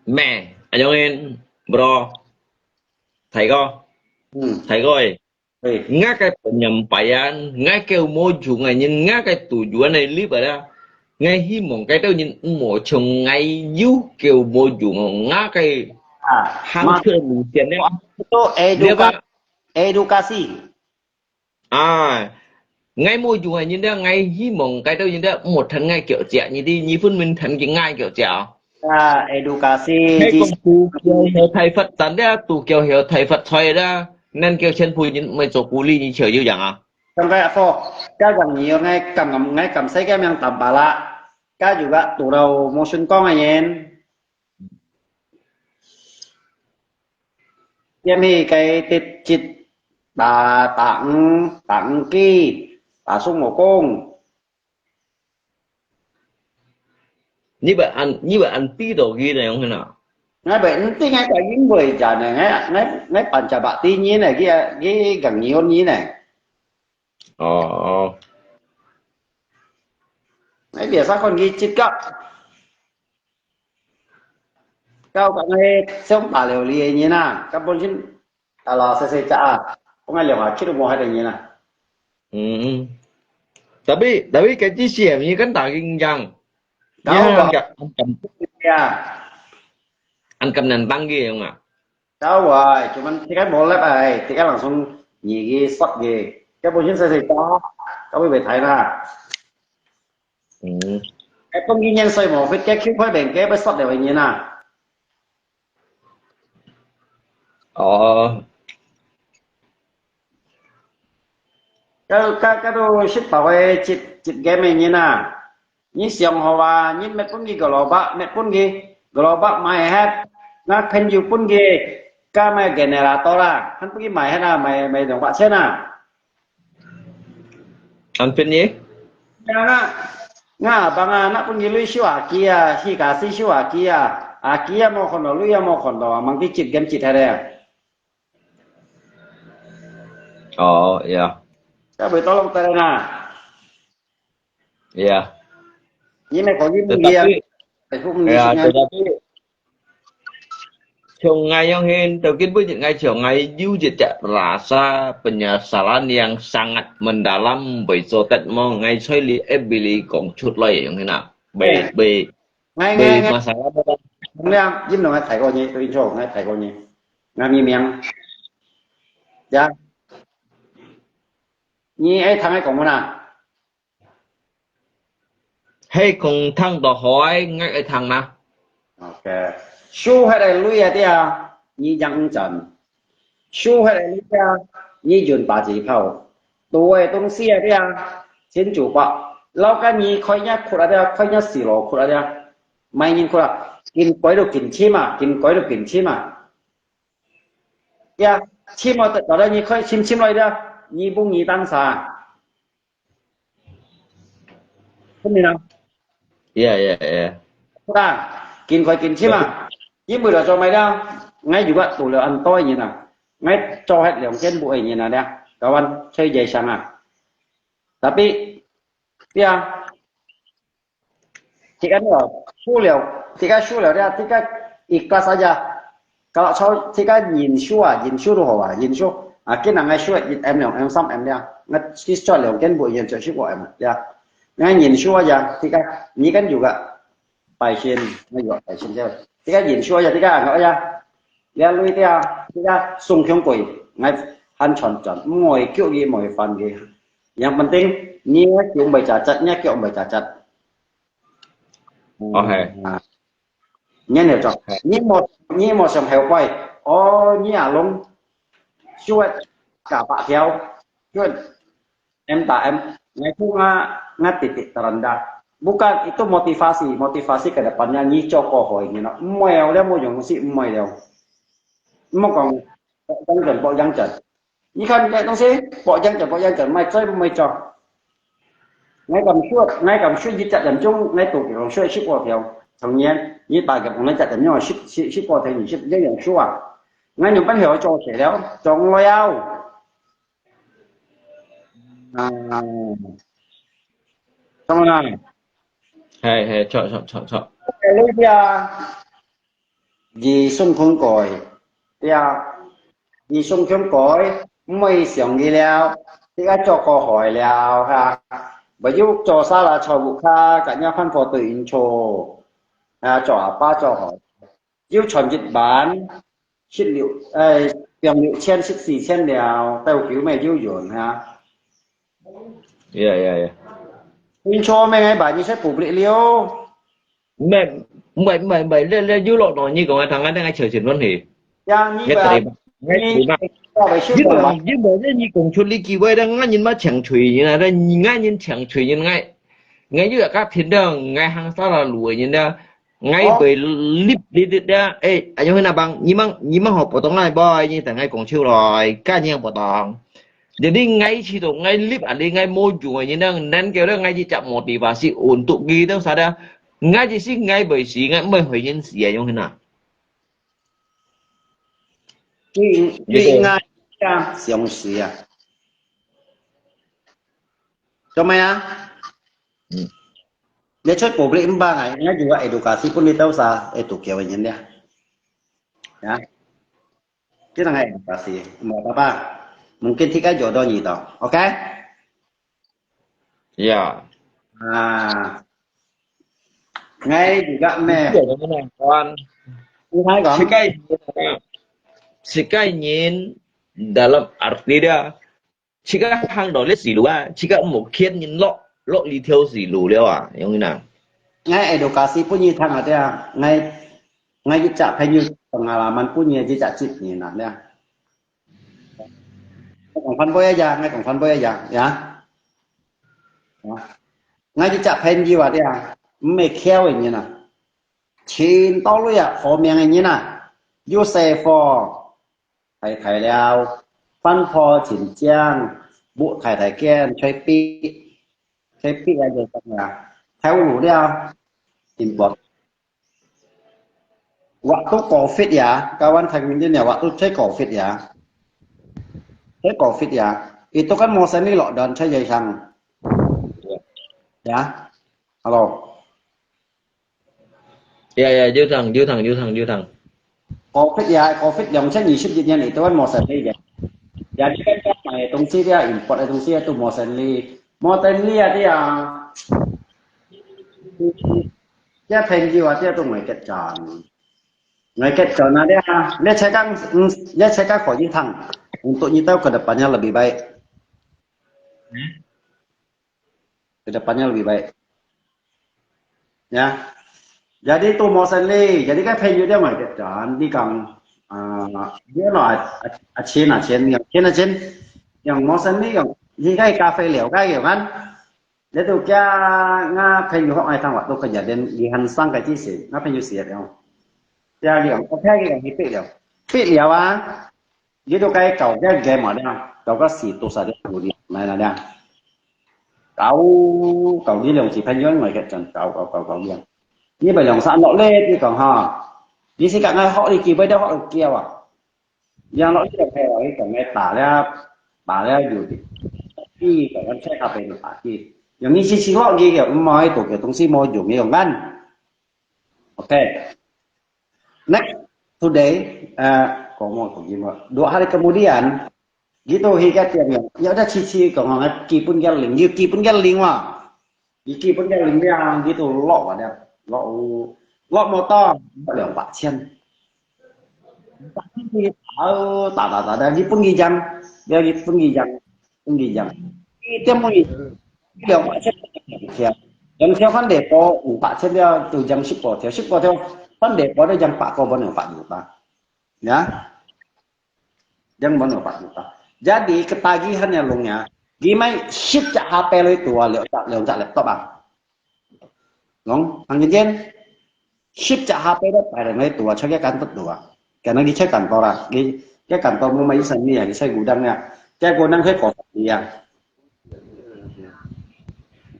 Mẹ, anh Dũng Yên, bro, thầy cô, Hmm. Thầy cô ơi, Ê. Nga cái penyampaian, nga kêu mo jung ai nyin, nga cái tujuan ai lip ada. Ngai hi mong cái tao nyin mo chong ngai yu kêu mo jung nga cái À, hang mà chơ lu tiền đấy. Itu Dia eduka-, apa? Edukasi. À, ngai mo jung ai nyin dia, ngai hi mong cái tao nyin dia, mo than ngai kiểu chia, nyi di, nyi phun min than ki ngai kiểu chia. À, edukasi. Ngai kong tu kêu hiểu thầy Phật tánh dia, tu kêu hiểu thầy Phật soi dia, nên kêu chen phu nyin mai cho cu li nyi chiều yu yang à. Trong cái phô, cái rằng nhiều ngay cầm ngắm, ngay cầm say cái mang tầm bà lạ. Cái dù gạ tụ đầu mô sinh con ai nhen. Yếm hi cái tít chít tà, tà ưng, tà ưng ki, tà sung mô công. Nyi bơ an, nyi bơ an pi to ki na yong hena. ，𠊎毋，毋知𠊎个因為真个，𠊎，𠊎，𠊎辦隻bak ti人呢，佢，佢講日本人呢。哦，哦。𠊎biasa看佢接觸，交關个想打料理个人啊，根本先，啊啦，細細隻啊，講个兩下去都無遐个人啊。嗯，嗯。Tapi, tapi cái C C M ini kan daging yang. Tahu, Pak. Yang, yang, ya. Ăn cắp nền tăng kì không ạ? Tahu ai, cuman tiga boleh ai, tiga langsung nyigi sat gi. Kaya punya saya saya tahu, tapi betai na. Hmm. Kaya pun gini yang saya mau fit kaya kau kau bengke besat deh ini na. Oh. Kau kau kau tu shit pawai chit chit game ini na. 你想好啊，你搣分佢个蘿蔔，搣分佢，个蘿蔔賣忒，那朋友分佢，加買generator啦，還分佢賣忒啊，賣，賣兩百千啊。Ăn分你？啊，那，那abang啊，那分佢鐳收阿基啊，去加西收阿基啊，阿基啊無看到，鐳也無看到啊，望佢接緊接下來啊。哦，呀。該會到落得啦。 Iya. Ini kau ni Tetapi, dia. Aku ya, mesti tetapi, trong ngai yang hin, tau kin bu ngai trong ngai yu je jak rasa penyesalan yang sangat mendalam bai so tet mo ngai choi li e bili kong chut lai yang hin na. Bai, bai, ngai, bai ngai, ngai. Masalah mo. Ngai, im nong ngai thai ko ni, tu in cho, ngai thai ko ni. Ngai mi miang. Ya. Ni ai thang ai kong mo na. Hay kong thang to hoi ngai ai thang na. Ok. Su hai ai lui ai dia, ni yang ung chan. Su hai ai lui dia, ni yun ba ji pao. Tu ai tong si ai dia, chin ju ba. Lau ka ni khoi nya khut ai dia, khoi nya si lo khut ai dia. Mai nin khut a. Kin koi lu kin chim a, kin koi lu kin chim a. Ya, chim lo ta da ni khoi chim chim lo dia, ni bung ni tan sa. Khun ni nang. Iya, iya, iya. Khun nang, kin khoi kin chim a. Yin bui lo cho mai da. Ngai yu ba tu lo an toi ni na. Ngai cho het liang ken bu ai ni na da. Kawan, choi jai sang a. Tapi, ya. Tiga ni lo, su liao, tiga su liao dia, tiga ikhlas aja. Kalau chau, tiga yin su a, yin su tu ho a, yin su. A, kin nang ngai su em liang, em sam em dia. Ngai kis chua liao, ken bu yin chua su ko em dia. Ngai yin su aja, tiga, ni kan juga. Bai sien, ngai juga bai sien dia. Tiga yin su aja, tiga anggap aja. Dia lui dia, tiga sung kiong koi, ngai han chon chon, moi kiu gi moi fan gi. Yang penting, ni kiu bai cacat, ni kiu bai cacat. Ok. À. Nhớ hiểu rồi. Ok. Nhớ một, nhớ một sòng hẻo quay. Ô, nhớ à lông. Chuột cả bạc kéo. Chuột. Em tak em. Ngai tu nga, nga titik teranda. Bukan itu motivasi, motivasi ke depannya nyi cho ko hoi nyi no. Mui au le mo yong si mui le. Mo kong, yang jen, bo yang jen. 你看这东西，保养着保养着，卖做卖做。Ngai kam suat, ngai kam suat 一隻點鐘，ngai tu kong suat 十過條，同年，你大概可能隻點鐘十，十，十過條，二十，一樣 suat。Ngai 用不了做事了，做我了。啊，怎麼啦？係，係，著，著，著，著。你送空改，對啊，你送空改，毋會想佢了，這個做過害了哈。Baju做salah做屋下，今日翻貨對應錯，啊，做阿爸做好，又賺一萬，十六，誒，變六千，十四千了，到九咩有用哈。 Yeah, yeah, yeah. 應錯咩？Ba你識 public 了？ Mày, mày, mày, mày, lê, lê, dữ lộn nó như của thằng anh đang ai chờ chuyện luôn hỉ. Yang ni Ngay ba, tại đây, ngay tại đây mà. Ba bai Dữ sure lộn, ba. Dữ lộn, lê, như cũng chốt lý kỳ vậy đó, ngay nhìn mà chẳng chửi như này, đó, ngay nhìn chẳng chửi như ngay. Ngay như là các thiên đường, ngay hàng xa là lùi như đó. Ngay Ủa? Bởi lip đi đi đó. Ê, anh Huynh à bằng, như măng, như măng hộp bổ tông này, boy, như tại ngay cũng chịu rồi, cá nhân bổ tông. Jadi ngai chito, ngai lip ali ngai moju ngai nang nan kêu ngai chi chak motivasi untuk gitu sada. Ngai chi si ngai bai si ngai mai hoi yin si ayong hina. 你應，你應該啊，相信啊。做咩啊？嗯。你出 public 毋怕啊，ngai juga edukasi pun di tau sa, eh, tu kaya nyen dia. Ya. Kita ngai edukasi, mau apa? Mungkin tiga jodoh ni tau. Oke? Ya. Ah. Ngai juga meh. Kawan. Ngai kong. Sikai, sikai nyen dalam arti dia. Sikai hang dong le silu ah, sikai mungkin nyen lok, lok li thiau silu liao ah, yang ina. Ngai edukasi pun nyi thang ada, ngai, ngai juga penyu pengalaman pun nyi juga cip nyi na, ya. Ngai kong fan boy aja, ngai kong fan boy aja, ya. Ya. Ngai juga penyu ada, mei kiau nyi na. Chin tau lu ya, ho miang nyi na. Yu se fo. 大大了，翻破前程，屋大大間，吹逼，吹逼啊就得啦，頭路了，import。Waktu covid ya, kawan Thai Union ya, waktu 吹 covid ya, 吹 covid ya, itu kan mau seni lockdown 吹一sang，ya，hello。 Ya, ya, Liu Thang, Liu Thang, Liu Thang, Liu Thang. Covid ya, covid 兩千二十一年 itu kan mau seni ya. Jadi kan kita 買東西 dia, import 个東西 itu mau seni. Mau seni ya dia. 這朋友啊，這都外國人。外國人啊，這，這才講，嗯，這才講可以談。Untuk kita ke depannya lebih baik. Ke depannya lebih baik. Ya. Jadi tu mau seni, jadi kan 朋友 dia mai ketan, di kang, ah, dia no a, a, a Chin, a Chin, yang Chin, a Chin, yang mau seni, yang, di kai 咖啡了解 kan? Dia tu kia nga 朋友 hok ai thang waktu kejadian di Hansang kai chi si, nga 朋友 siap yang. Dia yang, oke, yang hipik liao. Hipik liao ah. Gitu kai kau ke game ada, kau ke si tu sa dia tu di, mana dia. Kau, kau di 兩隻朋友 ngai ketan, kau, kau, kau, kau yang. Ni bai 兩三落咧，你講哈，你是講愛學你基本都學得教啊。然後你就係話你講愛打了，打了有的，你講愛check下邊打去，用你是去學你个，毋係讀个東西無用个用緊。OK。 Next, today, eh, como, como, dua hari kemudian, gitu hi ka tiang yang, ya udah cici kong ngat kipun ka ling, yu kipun ka ling wa. Yu kipun ka ling biang gitu lo wa dia. Lo, lo motor, lo 兩百千. 百千 đi, ờ, ta ta ta ta, kipun ki jang, ya kipun ki jang, kipun ki jang. Ki tiang mo ni, 兩百千 两條，兩條看地保五百千了，就將十個條，十個條看地保都將百個，分兩百五百，ya，將分兩百五百。Jadi ketagihan ya long ya，佢買十隻 H P來做啊，兩隻兩隻 laptop 啊，long，聽見？十隻 H P都擺在那度啊，出去揀得到啊，可能你出揀到啦，你，你揀到冇買一生意啊，你出 gudang 啊，這 gudang 去搞生意啊。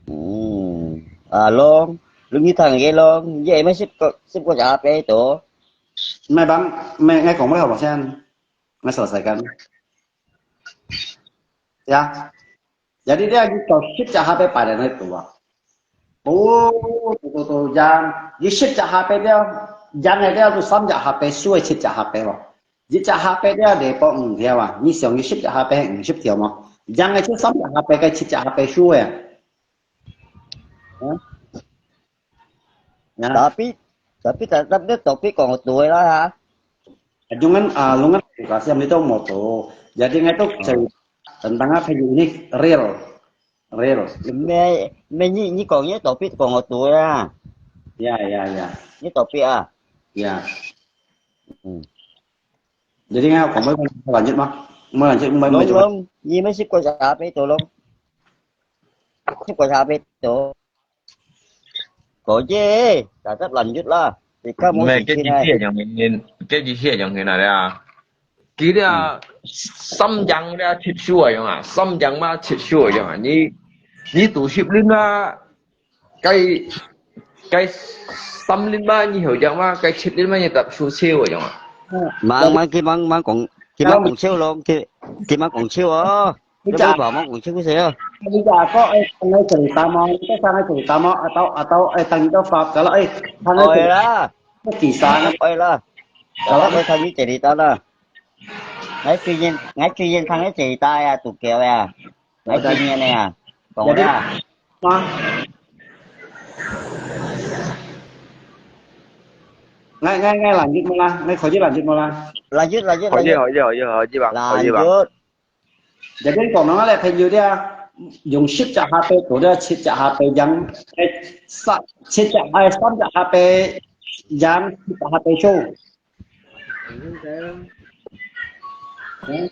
Hmm. Ah, Long, Long ni thang ke Long, ye mai sip ko sip ko ja pe to. ไม่บังไม่ไงของไม่ได้บอกเช่นไม่สนใจกัน ya. Jadi dia gitu 十隻 H P 擺在那度啊。哦，對對對，樣，你十隻 H P 掉，樣个掉就三隻 H P，輸个七隻 H P 咯。一隻 H P 掉，你保五條啊，你想你十隻 H P 五十條嘛？樣个就三隻 H P，該七隻 H P 輸个。啊？啊？ Tapi tapi tetap dia topik kong tu lah ha. Jangan, ah, lungan kasih itu moto. Jadi ngai tu cerita tentang apa ini real, real. Me me ni ni kong ye topik kong tu ya. Ya, ya, ya, Ni topik ah. Ya. Hmm. Jadi ngai kong mau lanjut mah, mau lanjut mau Long lanjut. Long, ni mai sip ko ja pe to Long. Sip ko ja pe to. Ko ye, tetap lanjut lah. Ika mo 咩？si 跟住 chin hai. 啲人用，跟住啲人用去哪里啊？佢啲啊，三樣咧，接收啊用啊，三樣嘛，接收啊用啊。你，你讀十輪啊，該，該三輪嘛，你好樣嘛，該七輪嘛，你答出車啊用啊。 Mang mang ki mang mang kong 今晚講笑咯，今，今晚講笑哦。你講。你莫講講笑个事哦。你講，哥，哎，等下做什麼？你在上海做什麼？啊，到，啊，到，哎，等你到發，搞了，哎，他那个，愛啦，那几三，愛啦。好了，我看你这里到了。我最近，我最近看你这里到呀，堵狗呀。 來經驗个啊，講啦。啊？𠊎，𠊎，𠊎lanjut無啦？𠊎可以lanjut無啦？Lanjut，lanjut，可以，lanjut。可以，可以，可以，可以吧？Lanjut。Jadi講到𠊎个朋友个啊，用十隻H P做到七隻H P贏，哎，三，七隻，哎，三隻H P贏，七隻H P輸。 Hmm.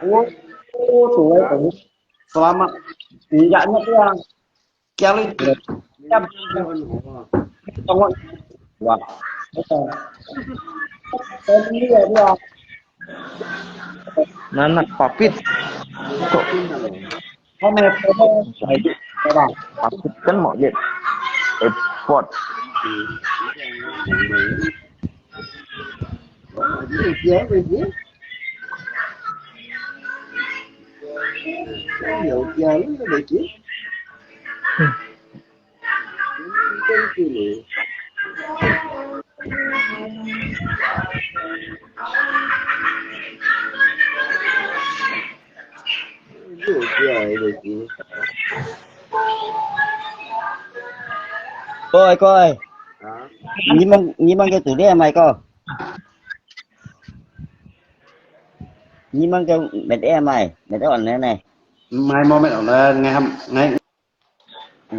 Oh, oh, tuh, eh, tuh. Selamat. Enggaknya dia. Kali. Tengok. Wah. Family ya dia. Nanak papit. Kok. Kami apa? Apa? Aku kan mau lihat airport. Koi, koi. Hả? Ni mang, ni mang cái tủ đĩa mày coi. Ni mang cái mệt em mày, mệt em online này. Mai mô mệt online, ngày hôm, ngày. Ừ.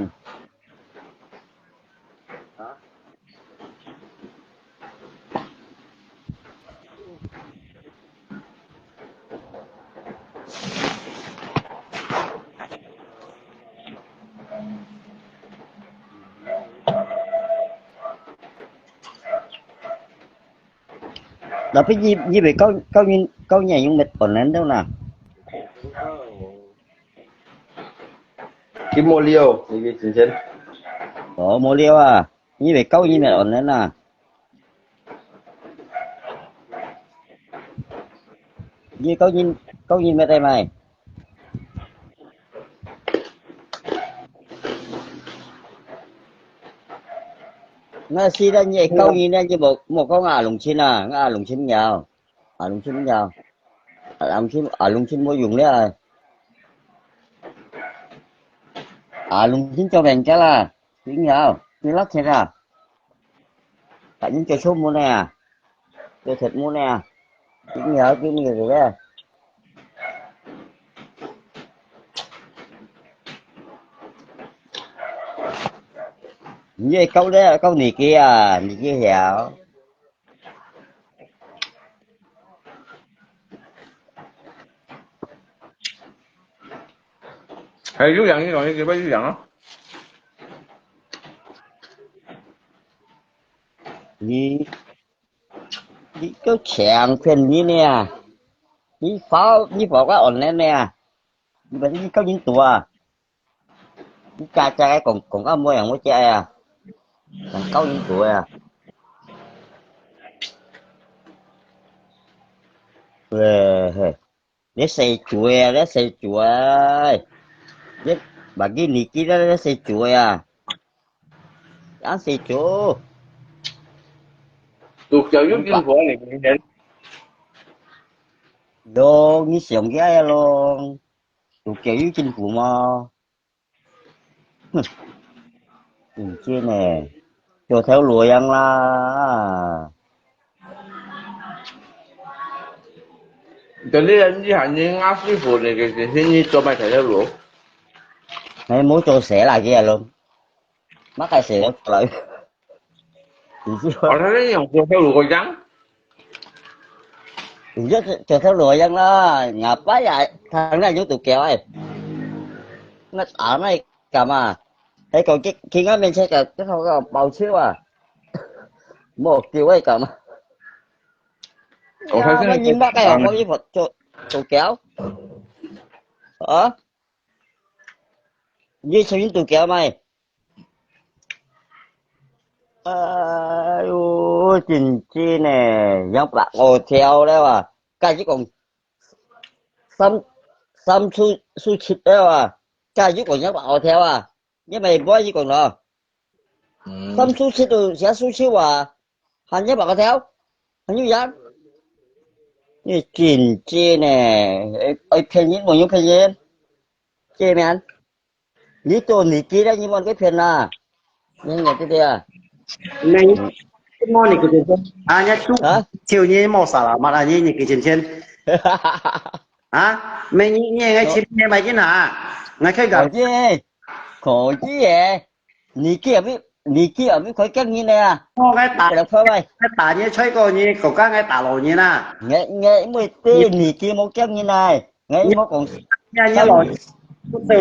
Tapi nyi, nyi bê kau, kau nyi, kau nyi yung met online đâu nè. Kim mô liêu, nyi bê chính chính. Ồ, mô liêu à. Nyi bê kau nyi met online nè. Nyi kau nyi, kau nyi met ai mai. Nà si nà nyi kau nyi nà nyi mô, mô kau ngà lùng chin à, ngà lùng chin yào. À lùng chin yào. À lùng chin, à lùng chin mô dùng lé à. À lùng chin cho bèn chá là. Chính hảo, cái lắc thiệt à. Tại những cái số mua nè. Cái thiệt mua nè. Chính hảo, cái mua rồi đấy. Như câu đấy, câu này kia, này kia hảo. Hay, Dú Yang, Dú Yang, Dú Yang. Nyi, nyi kau chèng phiên nyi nè. Nyi pháo, nyi pháo cái online nè. Nyi bật nyi kau nyi tua. Nyi cha cha cái cổng, cổng kau mua yang mua chè à. Yang kau nyi tua à. Weh, he. Nè sài chuối à, nè sài chuối. Nè, bagi niki nè, nè sài chuối à. Nè sài chuối. Tụi cháu giúp chính phủ này cũng đến. Long, nyi siang kia ya long. Tụi cháu giúp chính phủ mà. Hm. Hm, chi nè. Cho theo lùa yang là. Cho nên là như hẳn như ngã sư phụ này cái cái thế như cho mày thấy theo lùa. Này mua cho sẽ là kia luôn. Mắc cái sẽ lắm. Ở đây nó cho theo lùa có trắng. Ủa, cho theo lùa yang là ngã bái à, thằng này nhúng tụ kéo ấy. Nó ở này cả mà. Thấy cậu kia kia ngã bên xe cả cái thằng cậu bảo chiếu à. Một kiểu ấy cả mà. Ủa, thấy cái nhìn bác cái họ có cái Phật cho tụ kéo. Ờ? Như sao những tụ kéo mày? Ai ôi, chính chi nè, yang bạc ô theo đấy à. 假如講三，三四，四七个啊，假如講一百个條啊，你咪無一講咯。嗯，三四七都寫四七啊，還一百个條，還有人。你真正呢，愛騙人，無用騙人。见面，你都年紀了，你莫去騙啦。你看对不对啊？那你，那你给钱钱啊？人家猪啊？就你莫杀了，妈的，你你给钱钱啊？没你你应该去买进啊，我看个，可以，可以耶。年紀也不，年紀也不可以见人的啊。我该打，不要快快。该打你吹过你，狗刚该打了你啦。我我因为对年纪无见人来，我无讲你你老，不对，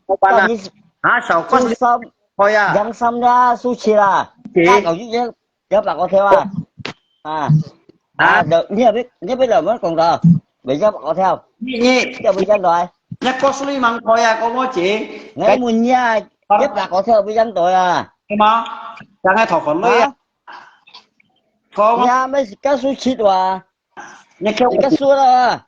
我把那你啊，小个中三好呀，两三啦，输起啦，对大搞一两两百个条啊，啊啊，你也别你别来我讲个，没两百个条，你你要不要来？你告诉你们好呀，跟我讲，我问你啊，一百个条不要来啊？什么？刚才讨好累啊，啊，跟我你还没是告诉去的啊？你给我你告诉了啊？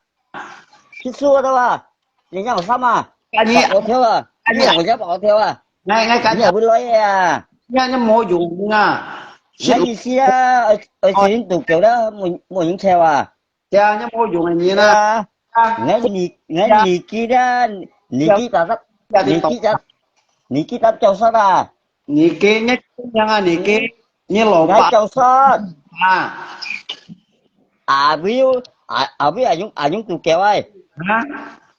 去说的吧？你让我上嘛？啊你百个条啊，啊你你两个一百个条啊，来来赶紧，你也不来啊？你看你没用啊，你意思啊？而而且你都够了，没没用车啊？对啊，你没用啊你对呢？啊，啊，我你我你记得，你记得，要你记得，你记得教授啊？你给你怎样啊？你给你老我板教授，啊阿伟，阿阿伟阿勇阿勇都叫哎，啊，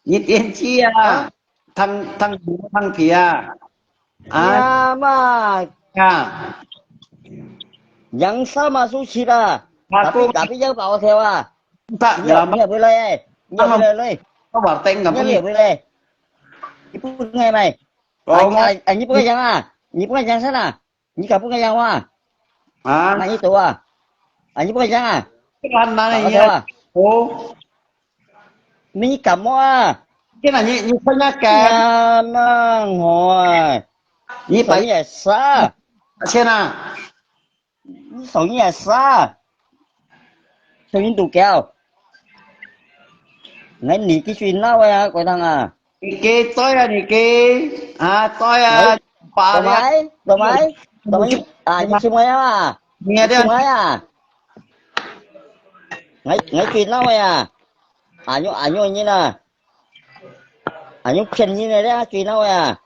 你点击啊，汤汤汤皮啊啊啊嘛，啊，杨三嘛输去了，啊tapi tapi yang bawa saya啊，大你也你也不来哎，你也不来来，我把灯怎么你也不来，你不来没？哦啊啊啊！你不敢讲啊？你不敢讲啥啦？你敢不敢讲话？啊那？你走啊？啊，你不敢讲啊？不然哪里打个电话，哦，你感冒啊？现在你你参加改，呀，那我啊，你白手也杀，天啊，你手也杀，手印都掉，那你继续闹呀，鬼堂啊！你给对啊，你给啊对啊，把懂没？懂没？懂没？啊，你什么呀？你啊这样什么呀？我我最闹呀！啊，你啊你你呢？啊，你骗人的咧，最闹呀！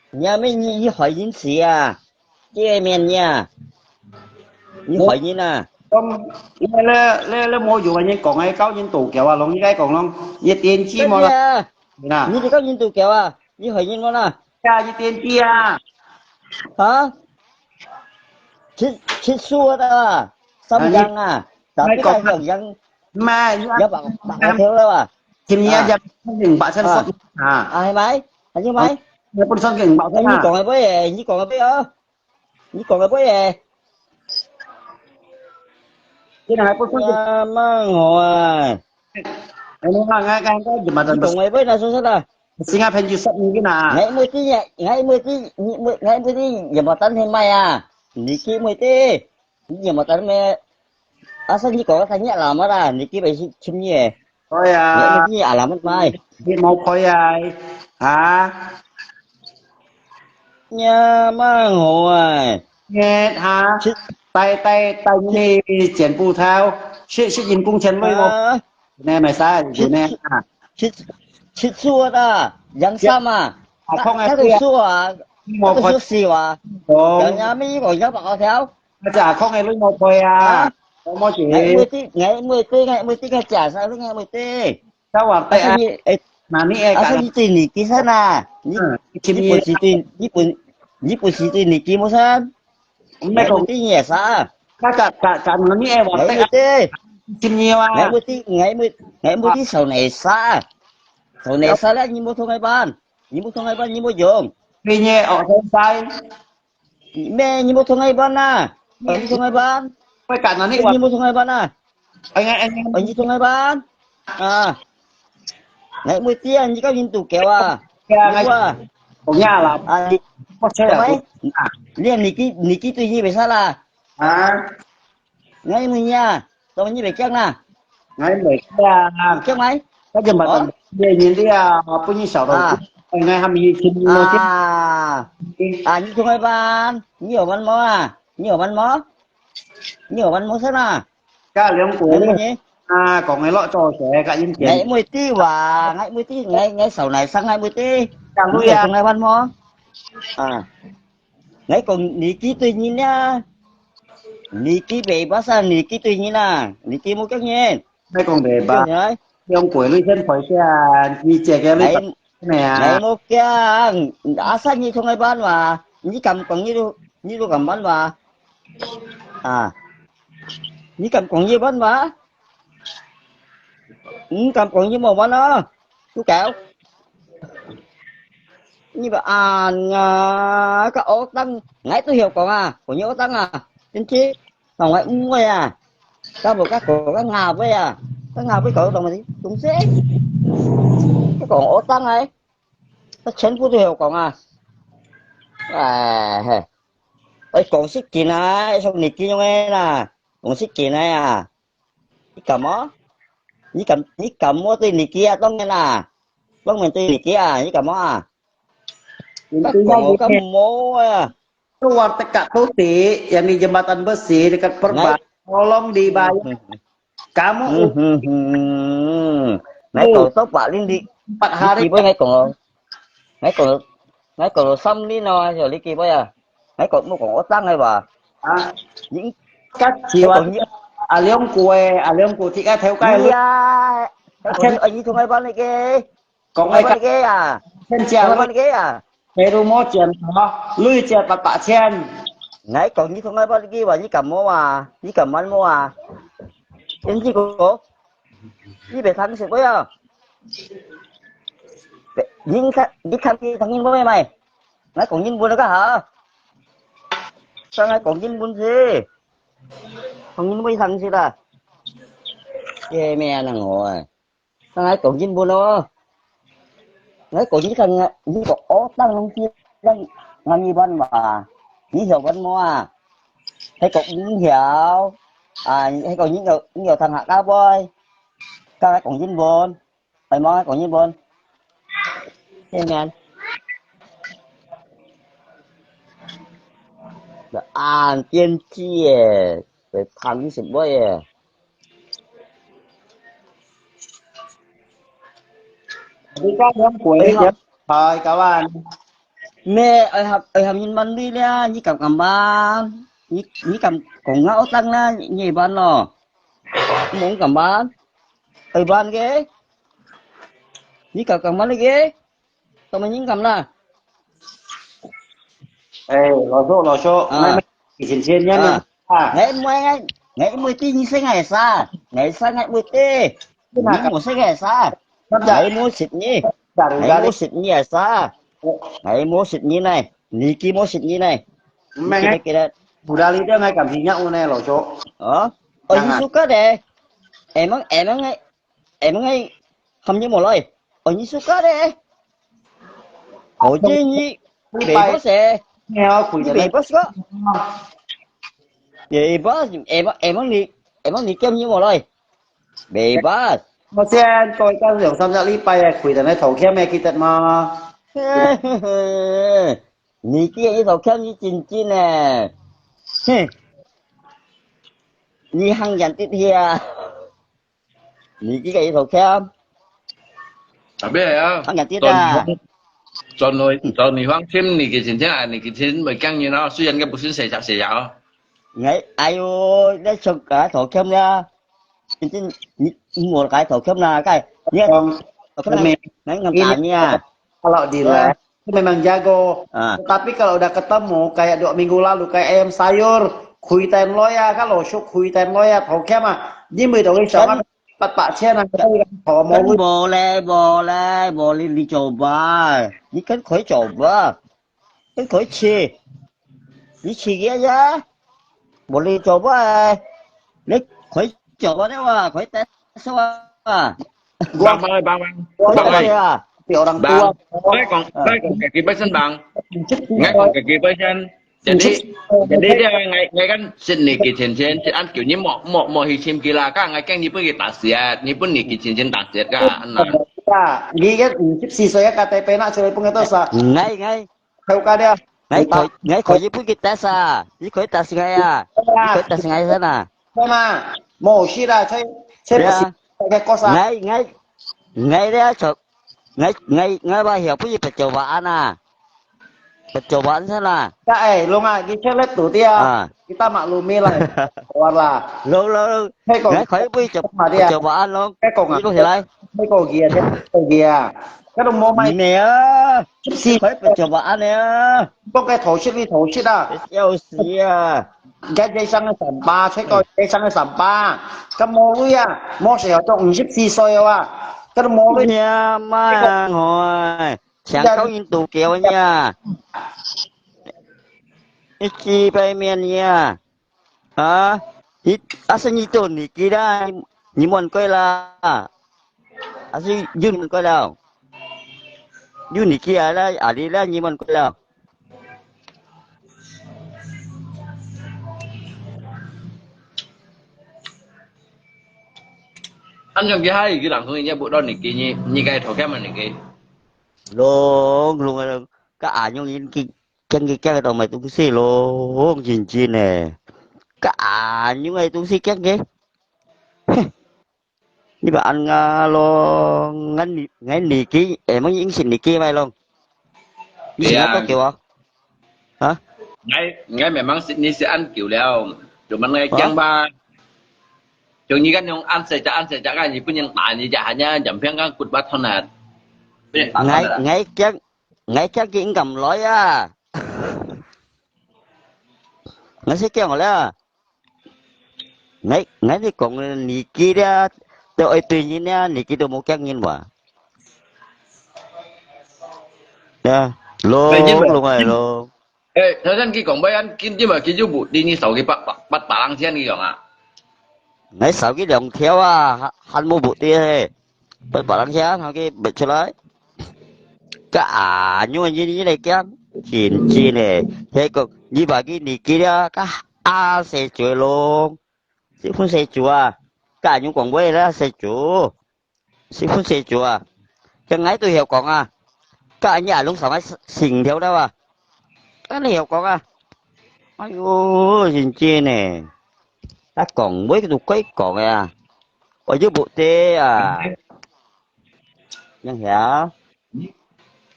你还没你你害人死啊？见面呀！你害人啊！讲，因为咧咧咧无用啊，你讲个教人道教啊，龙应该讲龙，你点击么啦，真的啊！那你这个印度狗啊，你害人么啦？呀，你点击啊，啊？吃吃素的啊，三样啊，tapi 还有样买你要把把我挑了吧？今年就五百千十啊，啊，还买？还要买？你不算给五百哎，千啊，你讲个不哎，你讲个不哦？你讲个不哎？现在还不算给，呀，蛮好啊！哎，你看，俺俺俺怎么你讲的，个不那说啥啦？新加坡就十五个啦，我每天也，我每天，你每我每天也没单去买啊，你去每天，你也没单买，asal你讲个三日啦么啦，你去买去去买，对呀我每，天也啦么买，你毛开啊，啊，呀，蛮好啊！你哈，去带带带你剪布头，是是人工钱位哦，啊，那买啥有呢啊？去去做的，养伤嘛，啊，空那都啊对啊，说啊，我那都说死啊，哦，人家没有要保条。那这空的你毛开啊，我毛钱，我每天，我每天，我每天个假啥，我每天。在我带啊，你哎，那你哎，啊，是你对你几岁啊？你嗯，你不是对，你不你不是对你几毛钱？没讲，你也啥？那个个个那你哎，我我每带啊，天，今年啊我，每天，我每我每天手内啥？手内啥了？你没同我办，你没同我办，你没用。今年哦，现在。咩？你没同我办呐？你没同我办？会赶到那你没同我办呐？哎呀哎呀，哦，你同我办？啊，我每天你个印度狗啊，呀，你啊，我呀了，啊，你我去了你你你你对你没啥啦？啊，我问你啊，做麼个你袂驚啦？𠊎袂驚。驚咩？該就麻煩哦。別人了，不然少了。啊。𠊎還沒去摸去。啊。啊，你同𠊎玩，你有玩無啊？你有玩無？你有玩無先啊？該兩個呢？你問你？啊，講个落做事，該應該。𠊎毋知哇，𠊎毋知，𠊎，𠊎手內生，𠊎毋知。講路呀。你有同𠊎玩無？啊。 𠊎講年紀對人啊，年紀袂發生，年紀對人啊，年紀無驚人。你講袂發，你講啊？用過你先賠先，你借个你，𠊎，咩啊？𠊎無驚，阿三你同𠊎玩哇，你敢講你都，你都敢玩哇？啊，你敢講你玩哇？你敢講你無玩啊？豬狗！ 你把啊，該學生，𠊎都曉講啊，講學生啊，真係，同𠊎誤會啊，該無該講該雅慧啊，該雅慧講東西，東西，佢講學生啊，佢全部都曉講啊，哎嘿，哎講識緊啊，愛送你幾樣个啦，講識緊啊呀。 你敢無？你敢，你敢無對年紀啊？當然啦，當然對年紀啊，你敢無啊？你對我敢無啊？Keluar dekat Tuti, yang di Jembatan Besi, dekat Perban, tolong dibayar. Kamu 嗯哼哼，來講到白領的，empat hari，你記得𠊎講哦，𠊎講，𠊎講三年咯，你記得啊？𠊎講，莫講學生个話。啊？你 Kat jiwa 你講你，阿良哥誒，阿良哥自家頭家。哎呀，阿你，阿你同𠊎講你个，講𠊎講你个啊，先講，同𠊎講你个啊。Baru mau錢，鐳借八百千。𠊎講你同𠊎講你个話，你敢無啊？你敢問無啊？天志哥，你別貪食喂啊！你看，你看你同人講咩？𠊎講人本个好。 上來講英文先，講英文上去啦。這咩人哦，上來講英文咯。來講你看啊，你個學生東西，讓，讓你問嘛，你曉問無啊？還講毋曉，啊，還講你有，你有聽客家話，上來講英文。 哎，媽，講英文。見面。暗天氣耶，會燙死尾耶。你講兩句，哎，好。Hai kawan。咩？愛合，愛合人問你咧，你敢敢問？你，你敢講啊？我等啦，你會問咯。你敢問？ 愛問个？你敢敢問个？做麼人敢啦？哎，老叔，老叔，啊。𠊎，以前先人啊。啊。𠊎毋會，𠊎，𠊎毋會知你識𠊎啥，𠊎識𠊎毋會知。你無識𠊎啥，𠊎無識你，𠊎無識你係啥，𠊎無識你呢，你佢無識你呢。毋係，你記得，記得。Budali dia ngai kam sinyak ngone, lo, Cok. Oh, oh, ini suka deh. Emang, emang, emang ai, hamnya mulai. Oh, ini suka deh. Oh, ini, ini bebas eh. Ini bebas kok. Bebas, emang, emang ni, emang ni kiam ni mulai. Bebas. 我先過一兩三隻禮拜啊，佢等來投票咩，記得嗎？你記得投票你真真呢。哼，你行遠啲去啊！ 你幾个一頭欠？Tapi ya, 行遠啲啊！轉，轉去，轉去放心，你个親戚啊，你个親會驚人哦。雖然佢不是誰家誰家哦。哎，哎喲，你想个頭欠呀？真正你，你無个頭欠啦，該，你，講，我看到，你，你敢打你啊？Kalau di luar, Memang jago. Ah. Tapi kalau udah ketemu kayak dua minggu lalu kayak ayam sayur, khuy ten loya, kalau syuk khuy ten loya, thau kiam ah. Ni mui dong isong kan pat pak chen ah, kan thau mau. Kan boleh, boleh, boleh dicoba. Ni kan khuy coba. Kan khuy chi. Ni chi kia ya. Boleh coba eh. Ni khuy coba ni wa, khuy tes wa. Bang, bang, bang, bang. Bang, bang. Tapi orang tua. Bang, ngai kong, ngai kong kaki pai sen, bang. Ngai kong kaki pai sen. Jadi, jadi dia ngai ngai kan sit ni ke cincin, sit an kêu ni mo mo mo hi chim kila ka ngai keng ni pun kita siat, ni pun ni ke cincin tak siat ka, anak. 啊，你个五十四歲啊，家底邊啊，出來分个多少？Ngai ngai. Kau ka dia. Ngai koi ngai koi ni pun kita sa, ni koi ta singai ah, ni koi ta singai sana. Sama, mo sit ah, cai cai mo sit, kau sa. Ngai ngai ngai dia chok, ngai ngai ngai ba hiau pun percobaan ah. Percobaan sana. Tak eh, long ah, kita lihat tu dia. Ah. Kita maklumi lah. Kawan lah. Long long long. Hei kong. Ngai koi pun coba dia. Percobaan long. Hei kong ah. Ikut hilai. Hei kong dia, hei kong dia. Kalau mau mai. Ini ya. Si. Koi percobaan ya. Kong ke thau sit ni thau sit ah. 要死啊！ Cái giấy sang cái sắm ba, check coi giấy sang cái sắm ba. Cái mô lui à, mô sẽ cho 五十四歲 à. Cái mô lui. Nhà mai à, hỏi. Chẳng có nhìn tù kéo nha. Ít chi bay miền nha. Hả? Ít, à, sao nhìn tù nị kia đó, nhìn muôn coi là. À, sao nhìn muôn coi đâu? Nhìn nị kia là, à, đi là nhìn muôn coi đâu? Ăn trong kia hai cái đảng không nhớ bộ đó nị kia, nhị, nhị cái thổ kém mà nị kia. Long, long, long. Cái à, nhung in kia, kiang kia, kiang tao mày tung xì long, chín chín nè. Cái à, nhung ai tung xì kiang kia. Ni ba ăn nga long, ngan nị, ngan nị kia, em, mong in xin nị kia mai long. Ni xin Iya. Apa kêu à? Hả? Ngai, ngai memang si, ni si ăn kêu liao. Cuman ngai Hả? Kiang ba. Cuman ni kan yung ăn sai cha, ăn sai cha kan, ni pun yung ta ni cha hanya jam piang kan kut bat thon hat. Pun yung ta thon Ngai, hat. Ngai kiang, ngai kiang kia in kam loi à. Ngai si kiang loi à. Ngai, ngai ni kong nị kia dia, tao ai tui nyi nia, nị kia tao mô kiang nyi wa. Ya, long, long ai long. Ê, thảo dân kì kong bai ăn kì, nhưng mà kì yû bụt đi nì sầu kì bắt, bắt, bắt, bắt lăng chén kì kong à. Ngai sầu kì lòng thiao à, hăn mô bụt đi hê. Bắt, bắt lăng chén, hao kì bật 出來. Kà à, nhưng mà nì, nì lê kiang. Chín chín nè. Hê kong, nì bà kì nì kì à, kà à, sê chuối long. Sê phun sê chuối à. Kà à, nhưng kong bai là sê chuối. Sê phun sê chuối à. Kà ngai tui hiao kong à. Kà à, nì à, long sầu ngai sing thiao đao à. Kà nì hiao kong à. Ai yô, chín chín nè. Ta kong bai kì tui koi kong à. Ôi, yû bụt đi à. Yang hiao.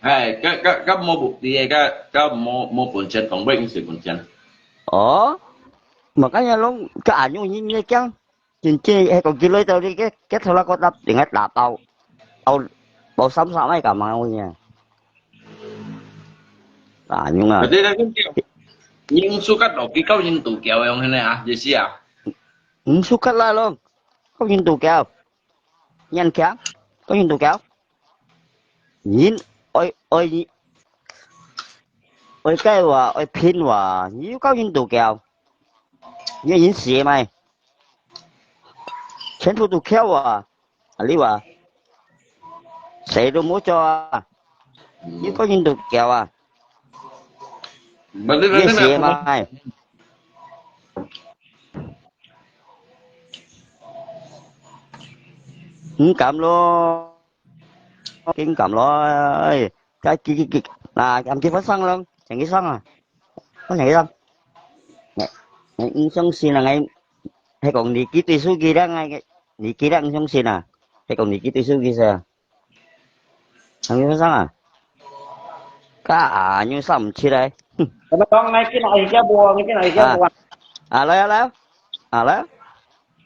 Ê, kà, kà, kà mô bụt đi, kà, kà mô, mô bún chén, kong bai kì sê bún chén. Ồ, mà kà yang long, kà à, nhưng nì, nì kiang. Chín chín, ê, kong kì lôi tao đi, kì, kì thâu là có đập, đừng ngại đá bao. Bao, bao sắm sắm ai cả mà, ôi nha. À, nhưng à. Kà đi là kì kiao. Nhưng su cắt đỏ kì cao nhưng tù kiao, yong hên nè à, dễ xí à. Ừm, su cắt là long. Cao nhưng tù kiao. Nhăn kiao. Cao nhưng tù kiao. Nhìn, ôi, ôi, ôi cái wa, ôi pin wa, nhìn cao nhưng tù kiao. Nhìn, nhìn xì mai. Chén thu tù kiao wa. À, lý wa. Xì tù mô cho à. Nhìn cao nhưng tù kiao à. Nhìn xì mai. Hứng cảm lắm. Hứng cảm lắm. Cái, cái, cái, cái. À, cảm kì phát sang lắm. Chẳng kì sang à. Có chẳng kì sang. Nè, nè, không xin là ngày, hay còn đi ký tùy su kì đó, ngày, đi ký đó không xin à. Hay còn đi ký tùy su kì sao? Thằng Nguyên Sang à? Kà à, Nguyên Sang không chịu đấy. Tao nói ngay cái này cái bùa, ngay cái này cái À. Bùa. À, 來啊，來啊。À, 來啊。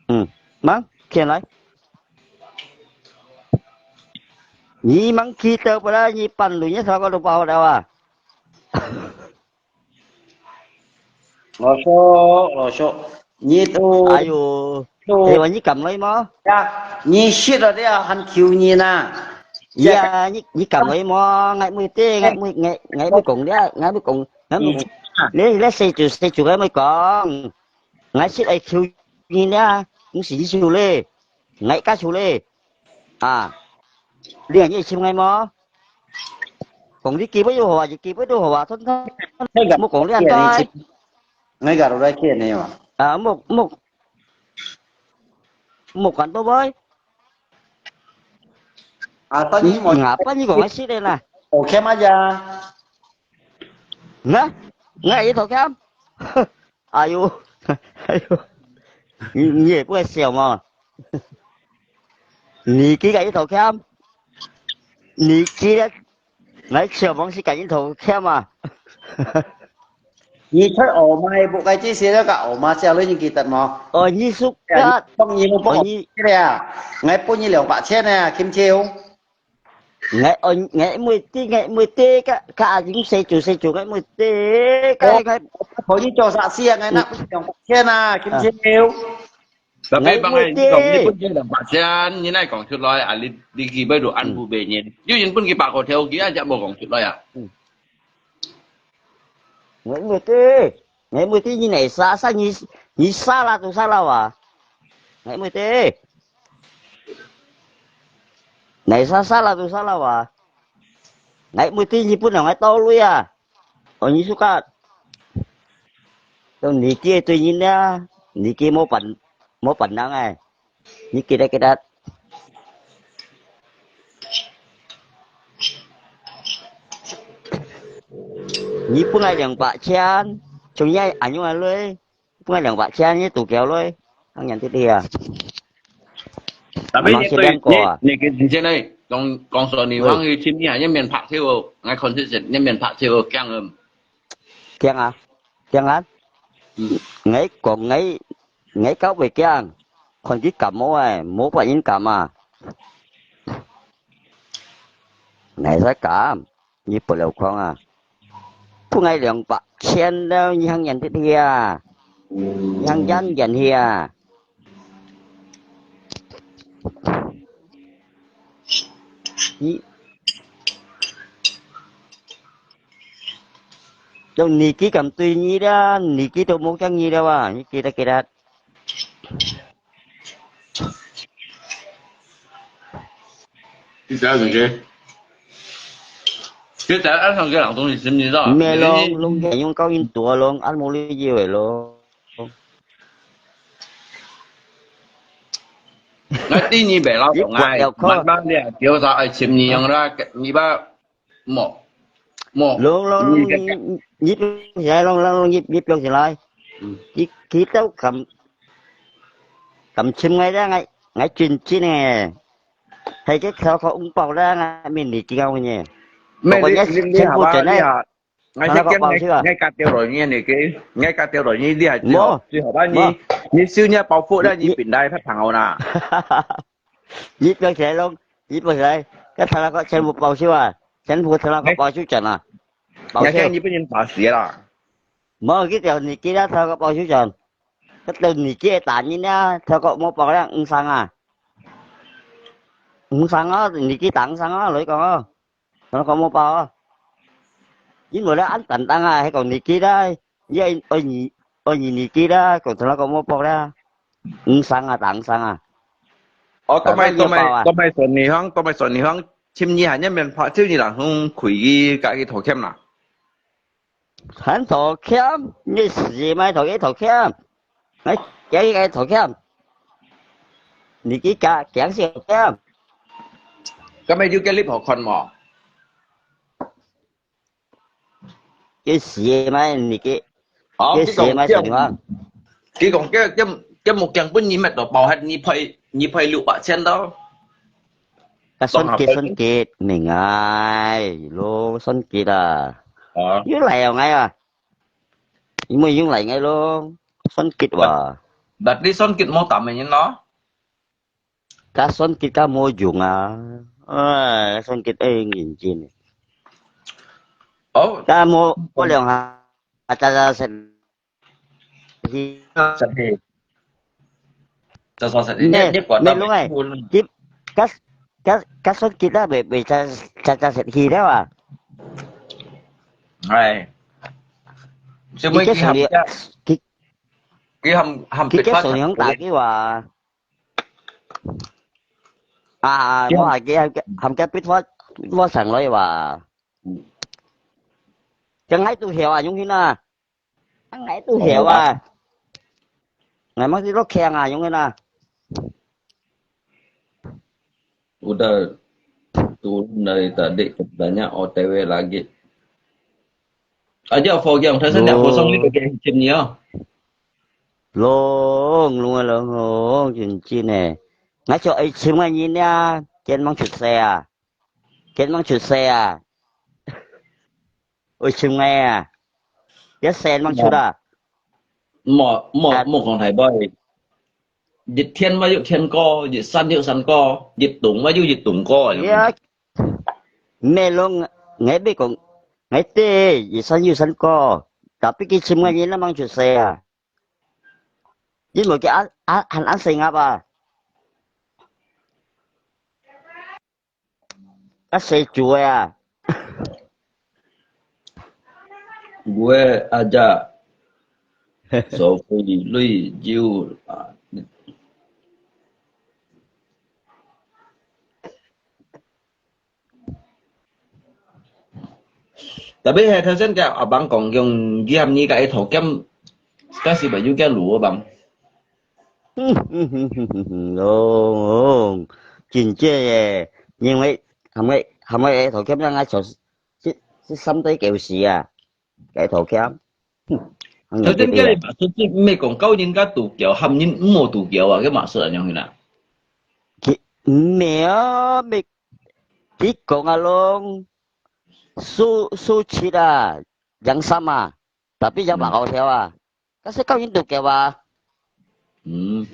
嗯，mang, khiên 來。你 mang kì tao bơ la, 你半路你sao có được bảo đâu à? Lo sô, lo sô. Nhi tu. Ai yô. Tu. Ê, wa nhi kam lôi mô? Ya, nhi shit rồi đấy à, hăn khiu nhi nà. Ya, nhi, nhi kam lôi mô? Ngai mui tê, ngai mui, ngai, ngai mui kong đấy, ngai mui kong, ngai mui. Nhi. Lê, lê sê chu, sê chu ngai mui kong. Ngai shit ai khiu nhi nè, mui shit nhi chu lê. Ngai cá chu lê. À. Lê nhi chim ngai mô? 講你基本就好啊，你基本就好啊，通通莫講你恁多。𠊎个都來見你嘛。啊，莫莫莫管到位。啊，等你莫。啊，不然你講个係个啦。我看嘛呀。那，那一頭看。哎呦，哎呦，你你也不會笑嘛？你幾个一頭看？你幾个？Ngai cheu mong si ka yin tho khiam a. Ngi choi oma buk ai chi sia ka oma sia lo ngi kitat mo. Oi ngi suk kat. Pong ngi mo pong ngi le a. Ngai pun ngi liang pa chen a kim cheu. Ngai oi ngai mui ti ngai mui ti ka ka a jing se chu se chu ngai mui ti ka ngai. Pon ngi cho sa sia ngai nak pun liang pa chen a kim cheu. 特別幫你講，你本身兩百千，你哪講出來啊？你你去買到安富白人，有人分佢百個條件，也無講出來啊。Ngai mui ti, ngai mui ti ni nai sa sa ni ni sa la tu sa la wa. Ngai mui ti. Nai sa sa la tu sa la wa. Ngai mui ti ni pun ngai tau lui a. Oi ngi sukat. Tong ngi kia tui ngi na, ngi kia mo pan mo pan nang ai. Ngi kia kia. Ngi pun ngai liang pa chen, chung ngai anyo a lui. Pun ngai liang pa chen ngi tu kiao lui. Ang yan ti ti a. Tapi 你對你你个真正个講講說你往去尋你啊，一面拍手哦，𠊎看出係一面拍手哦，驚哦。驚啊，驚啊！嗯，𠊎講𠊎𠊎搞會驚，看佢敢無誒，無法應敢啊。哪使敢？ 你不了狂啊！不愛兩百千了，你還演得去啊？你還演演去啊？你，都你幾敢對你啦？你幾都無驚你了啊？你記得記得。 你知影做啥？你知影恁樣个人東西，知毋知道？毋係咯，攏係用教育大咯，恁無理由个咯。𠊎知你袂老懂啊，慢慢咧，叫啥愛尋你樣啦，你把 無，無。攏攏攏，你你你放起來，攏攏攏，你你放起來。嗯。佢佢兜敢敢尋𠊎咧，𠊎𠊎真真誒。係个頭殼紅包咧，𠊎面你知道呢。咩？你你你全部全部。𠊎先驚𠊎𠊎家掉落你个，𠊎家掉落你，你還最好最好啦，你你收你包袱啦，你本來太長好啦。你放起來攏，你放起來，該頭殼全部包收啊！ 全部頭腦个保守轉啊，保守。你看你不能打死啦。無，佢條年紀啦，頭腦保守轉。佢條年紀大人啦，頭腦無保了，五三啊。五三啊，年紀大五三啊，來講哦，頭腦無保啊。因為咧，恁簡單啊，係講年紀啦，你愛愛你愛你年紀啦，講頭腦無保啦，五三啊，大五三啊。哦，都賣都賣都賣算你行，都賣算你行。 尋你還一面拍照，你人想開佢家己拖欠啦？還拖欠？你死嘛拖佢拖欠？哎，驚佢拖欠？你去驚驚死拖欠？咁咪就叫你婆看無？佢死嘛，你去，哦，佢死嘛，佢講，什麼？佢講，佢佢佢目鏡分你乜都包含你賠你賠六百千咯。 該算計算計，明唉，咯，算計啊。哦。又來哦，𠊎啊。因為又來𠊎咯，算計哇。Berarti算計無打咩人咯？該算計該無用啊，唉，算計愛認真。哦。該無，無兩下，啊，咋咋食 實係，就確實，你你管到咩？佢，佢，佢，佢算計啦，未未真真真實去了啊！哎，所以佢含佢佢佢含含佢佢手上打佢話，啊，我話佢含佢bitwa bitwa上來話。Tengah itu hiau ah, Yong Hin ah. Tengah itu hiau ah. Ngai mang si lo keng ah, Yong Hin ah. Udah turun dari tadi katanya O T W lagi. Aja Fogiang, saya nak kosong ni bagi chim ni ah. Long, long, long, long, chin chin eh. Ngai cho ai chim ngai nyin ya, ken mang chut se ah. Ken mang chut se ah. Ôi chim ngai ah. Ya sen mang chut ah. 莫莫莫講大話，一天乜有天光，一山有山光，一冬乜有一冬光。Ya, melong ngai be kong ngai te, ya san yu san ko. Tapi ki chim ngai ni mang chut se ah. Ni mo ki an an han an se ngap ah. Ka se chu ah. Gue aja. So pui lui jiu. Tapi hai thau sen ka abang kong yung giam ni ka ito kem kasi ba yu kem lu abang. Long, long. Chính确耶，因为还没还没头看到俺小是是三对九十啊，该头看。Thau sen ka ni maksud si 毋係講教人家度橋，喊人毋好度橋啊，該maksud恁樣啦。佢毋係啊，毋係，佢講啊，long，suci啊，yang sama，tapi yang bakal theo啊，該係教人度橋啊。嗯。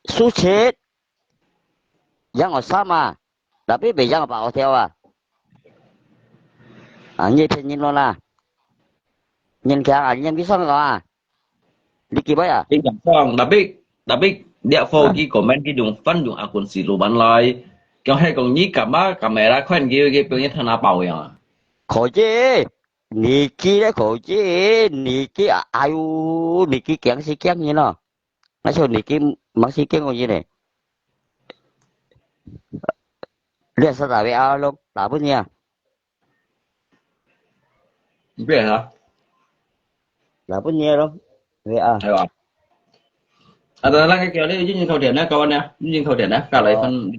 Suci，yang sama，tapi 毋係 yang bakal theo啊。啊，你騙人咯啦！人家啊，你yang pisang啊？你幾位啊？你講，tapi tapi dia follow ki comment ki yung fan yung akun si Luman Lai. Kaya hai kong ni kama kamera kwan ki ki pung ni thana pao yang. 可以，你去咧可以，你去啊，哎呦，你去驚是驚人咯。 Ngaso niki masih keng ko yine. Lihat sa tabi a long, labun niya. Biasa. Labun niya long. Tabi a. Ayo. Ada lagi kali ini yang kau dia nak kawan ya, ini yang kau dia nak kalau ikan.